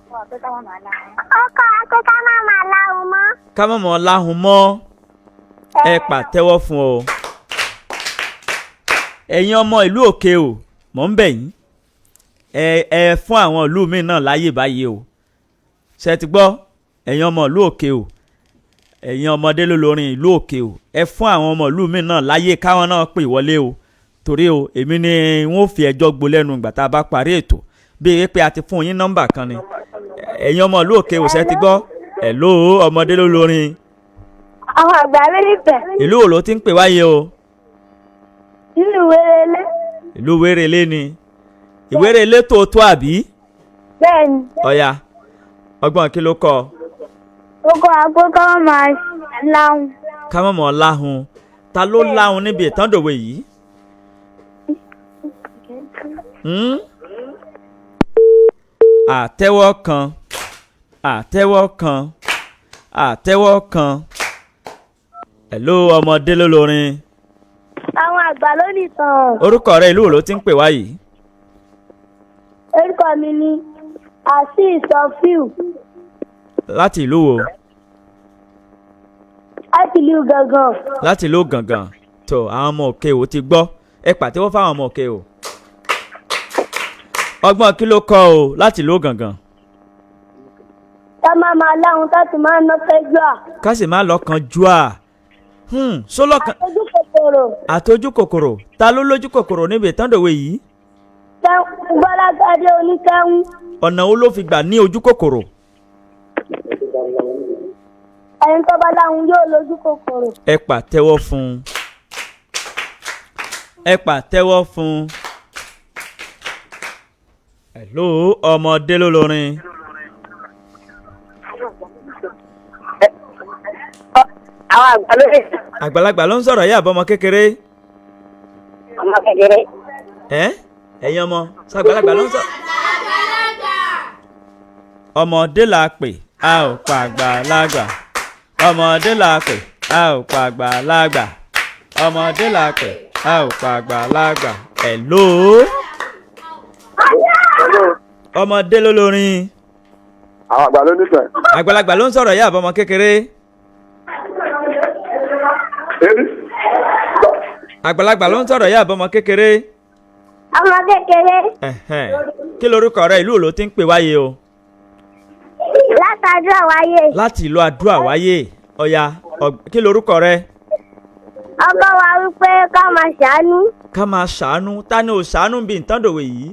kọ́ ọ pé ká má máa láhùn mọ́. Ká má máa láhùn mọ́. Ẹ pàtẹ́wọ́ fún o. Ẹ̀yin ọmọ ìlú Òkè o, mò ń bẹ̀ yín. Ẹ fún àwọn ìlú mi náà láyè báyìí o. Ṣé ti gbọ́? Ẹ̀yin ọmọ ìlú Òkè o. Ẹ̀yin ọmọdé ló lórin ìlú Òkè o. Ẹ fún àwọn ọmọ ìlú mi náà láyè káwọn náà pè wọlé o. Torí o, èmi ni wọ́n fi ẹjọ́ gbo lẹ́nu ìgbà tá a bá parí ètò. Bí pé a ti fún yín nọ́mbà kan ni. Ẹ̀yin ọmọ ìlú Òkè o, ṣé ti gbọ́? Hello, ọmọdé ló lórin. Àwọn àgbà ló nífẹ̀ẹ́. Ìlú wo ló ti ń pè wáyé o? Ìlú Wérelé. Ìlú Wérelé ni. Ìwérelé tó tó àbí? Bẹ́ẹ̀ni. Ọ̀ya, ọgbọ́n kí ló kọ? Ó kọ́ wa pé ká má máa láhùn. Ká má máa láhùn. Ta ló láhùn níbi ìtàndòwe yìí? Àtẹ́wọ́ kan, Àtẹ́wọ́ kan, àtẹ́wọ́ kan. Hello, ọmọdé ló lórin. Àwọn àgbà ló nìtàn. Orúkọ rẹ, ìlú wo ló ti ń pè wá yìí? Orúkọ mi ni Azeez Sọfíù. Láti ìlú wo? Láti ìlú Gangan. Láti ìlú Gàngàn. Tó, àwọn ọmọ òkè ò ti gbọ́, ẹ pàtẹ́wọ́ fáwọn ọmọ òkè o. Ọgbọ́n kí ló kọ́ o láti ìlú Gàngàn? Ká má máa láhun tá sì máa ná fẹ́jú à. Ká sì má lọ́kàn jù à sólọ́kàn. Àtọ́jú kòkòrò. Àtọ́jú kòkòrò. Ta ló lójú kòkòrò níbi ìtàndòwe yìí? Gbọ́lágadé oníkẹ́hún. Ọ̀nà wo ló fi gbà ní ojú kòkòrò? Ẹni tó bá láhun yóò lójú kòkòrò. Ẹ pàtẹ́wọ́ fún un, ẹ pàtẹ́wọ́ fún un. Hello, ọmọdé ló lórin. Àwọn àgbà ló lè. Àgbàlagbà ló ń sọ̀rọ̀ yá, àbọ̀mọ kékeré? Ọmọ kékeré. Ẹ ẹ̀yin ọmọ, sàgbàlagbà ló ń sọ. Ọmọdé la pè, a ò pa àgbàlagbà. Ọmọdé la pè, a ò pa àgbàlagbà. Ọmọdé la pè, a ò pa àgbàlagbà. Hello, ọmọdé ló lórin. Àwọn àgbà ló nífẹ̀ẹ́. Àgbàlagbà ló ń sọ̀rọ̀ yá, àbọ̀mọ kékeré? Àgbàlagbà ló ń sọ̀rọ̀ yá, àbọ̀mọ kékeré? Ọmọ kékeré. Ẹ̀hẹ́n. Kí lorúkọ rẹ, ìlú wo ló ti ń pè wáyé o? Látàdúrà wáyé. Láti ìlú Àdúrà wáyé. Ọ̀yà, kí lorúkọ rẹ? Ọkọ wa wípé ká máa ṣàánú. Ká máa ṣàánú. Ta ni ò ṣàánú bíi ìtàndòwe yìí?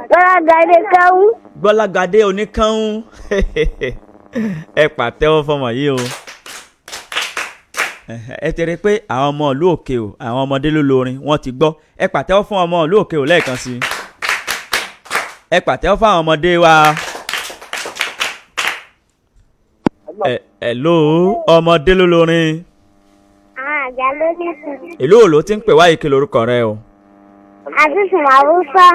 Gbọ́lágadé kẹ́hún. Gbọ́lágadé oníkánún. Ẹ pàtẹ́wọ́ fọmọ yìí o. Ẹ ti rí i pé àwọn ọmọ ìlú òkè o, àwọn ọmọdé ló lórin, wọ́n ti gbọ́. Ẹ pàtẹ́wọ́ fún ọmọ ìlú òkè o lẹ́ẹ̀kan sí i. Ẹ pàtẹ́wọ́ fún àwọn ọmọdé wa. Ẹ hello, ọmọdé ló lórin. Àwọn àgbà ló nìtàn. Ìlú wo ló ti ń pè wáyé, kí lorúkọ rẹ o? Àtúnṣe Màrúfà.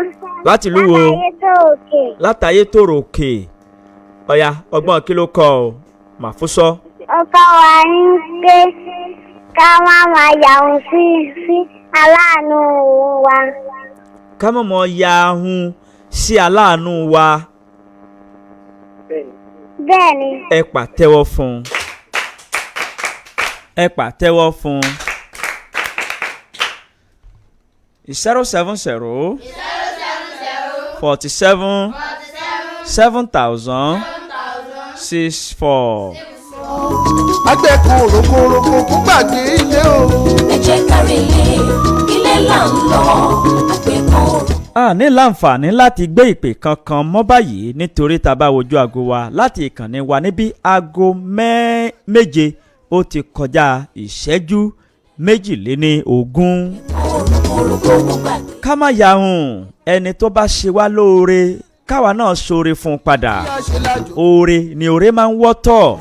Láti ìlú wo? Látàyé tó òkè. Látàyé tòrò òkè. Ọ̀yà, ọgbọ́n kí ló kọ ọ Màfúsọ? Ọkọ wa ń pé ká má máa yàwùn sí aláàánú wa. Ká má mọ ya ahun sí aláàánú wa. Bẹ́ẹ̀ni. Ẹ pàtẹ́wọ́ fún un, ẹ pàtẹ́wọ́ fún un. 070 47 7064. Agbẹ́kun òrókòrókò kó gbàgbé ilé o. Ẹ jẹ́ kárí ilé, ilé là ń lọ, àgbẹ̀kan. A ní láǹfààní láti gbé ìpè kankan mọ́ báyìí, nítorí tá a bá wojú aago wa láti ìkànnì wa níbí, aago 7 ó ti kọjá ìṣẹ́jú 22. Ká má yahun ẹni tó bá ṣe wá lóore, káwa náà ṣoore fún un padà. Oore ni oore máa ń wọ́tọ̀.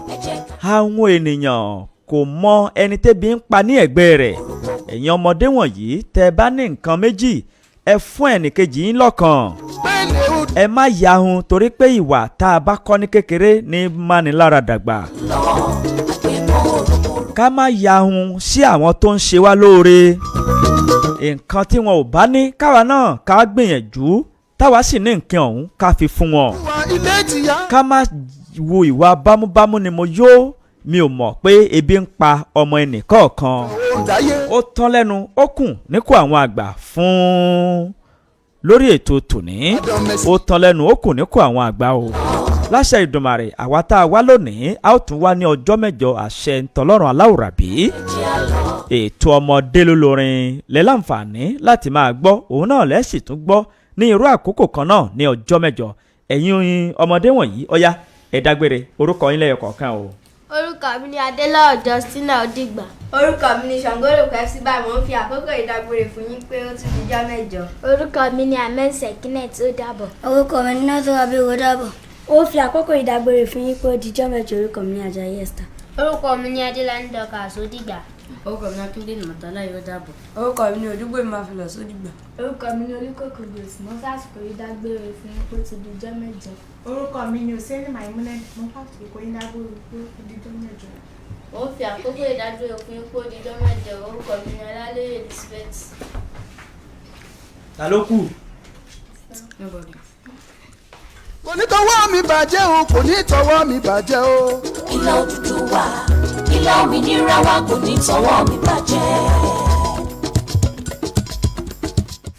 Àwọn ènìyàn kò mọ ẹni tẹ́bi ń pa ní ẹ̀gbẹ́ rẹ̀. Ẹ̀yin ọmọdé wọ̀nyí, tẹ́ bá ní nǹkan méjì, ẹ fún ẹnìkejì yín lọ́kàn. Ẹ má yahun, torí pé ìwà tá a bá kọ́ ní kékeré ní mánilára dàgbà. Ká má yahun sí àwọn tó ń ṣe wá lóore. Nǹkan tí wọn ò bá ní, káwa náà ká gbìyànjú, táwa sì ní nǹkan ọ̀hún, ká fi fún wọn. Ká má wo ìwà bámúbámú ni mo yó, mi ò mọ̀ pé ebi ń pa ọmọ ẹnì kọ̀ọ̀kan. Ó tán lẹ́nu, ó kùn níkù àwọn àgbà fún lórí ètò tòní. Ó tán lẹ́nu, ó kùn níkù àwọn àgbà o. Láṣẹ Ìdùmarè, àwa tá a wá lónìí, a ó tún wá ní ọjọ́ mẹ́jọ, àṣẹ ntọ́lọ́run aláwùrábí. Ètò ọmọdé ló lórin lẹ́láǹfààní láti máa gbọ́, òun náà lẹ́sì tún gbọ́ ní irú àkókò kan náà ní ọjọ́ mẹ́jọ. Ẹ̀yin ọmọdé wọ̀nyí, ọ̀yá, ẹ dágbére, orúkọ yín lẹ́yọ kọ̀ọ̀kan o. Orúkọ mi ni Adélọ́ọ̀ Justina Odigba. Orúkọ mi ni Ṣàngóròkọ FC báyìí, mo ń fi àkókò ìdágbére fún yín pé ó tún di jọ́ mẹ́jọ. Orúkọ mi ni Ahmed Sekinet, ó dàbọ̀. Orúkọ mi ni Nọ́sọ̀rọ̀ Abíwọ́, dàbọ̀. Ó fi àkókò ìdágbére fún yín pé ó dijọ́ mẹ́jọ. Orúkọ mi ni Àjàyí Esther. Orúkọ mi ni Adélàní Dorcas, ó dìgbà. Orúkọ mi ni Akíndé Mọ̀tálá, yóò dàbọ̀. Orúkọ mi ni Odúgbò Marvelous, ó dìgbà. Orúkọ mi ni Olúkòkò Grace, mo fàsìkò yìí dágbére fún yín pé ó ti di ọjọ́ mẹ́jọ. Orúkọ mi ni Hussaini Maimuna, mo fàsìkò yìí dágbére pé ó ti di ọjọ́ mẹ́jọ. Mo ń fi àkókò ìdágbére fún yín pé ó di ọjọ́ mẹ́jọ. Orúkọ mi ni Ọlálérè Elizabeth. Ta ló kù? Nobody. Kò ní tọwọ́ mi bàjẹ́ o, kò ní tọwọ́ mi bàjẹ́ o. Ilẹ̀ Odùduwà, ilẹ̀ òmìnira wa, kò ní tọwọ́ mi bàjẹ́.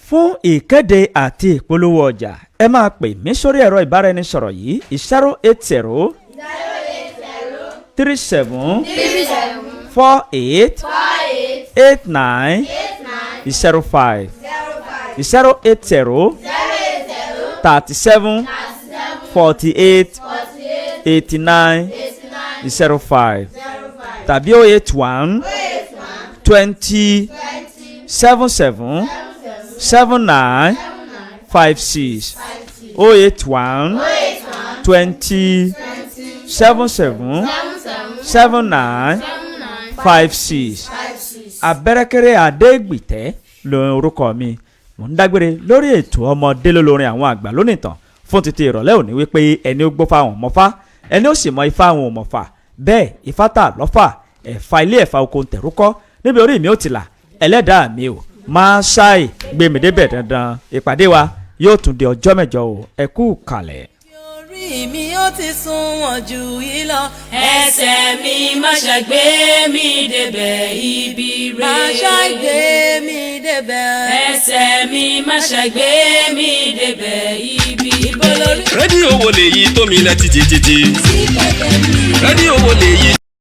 Fún ìkéde àti ìpolówó ọjà, ẹ máa pè mí sórí ẹ̀rọ ìbáraẹnisọ̀rọ̀ yìí: 080 37 48 89 05, 080 37 48 89 05, tàbí 081 20 77 79 56, 081 20 77 79 56. Abẹ́rẹ́kẹ́rẹ́ Adégbìtẹ́ ló orúkọ mi. Mò ń dágbére lórí ètò ọmọdé lólórin àwọn àgbà lónìí tán fún títí ìrọ̀lẹ́ òní, wípé ẹni ó gbófá àwọn mọ́fá, ẹni ó sì mọ ifá àwọn òmọ̀fà bẹ́ẹ̀. Ifá tà lọ́fà, ẹ̀fà ilé, ẹ̀fà oko ń tẹ̀rúkọ́ níbi orí mi ò ti là. Ẹlẹ́dàá mi ò máa ṣáì gbé mi débẹ̀ dandan. Ìpàdé wa yóò tún di ọjọ́ mẹ́jọ o. Ẹ kú kalẹ̀. Orí mi ó ti sunwọ̀n jù yìí lọ. Ẹsẹ̀ mi má ṣàgbé mi débẹ̀ ibi rẹ̀. Má ṣàgbé mi débẹ̀. Ẹsẹ̀ mi má ṣàgbé mi débẹ̀ ibi rẹ̀. Rédíò wo lèyí tó mi lẹ títí títí? Rédíò wo lèyí?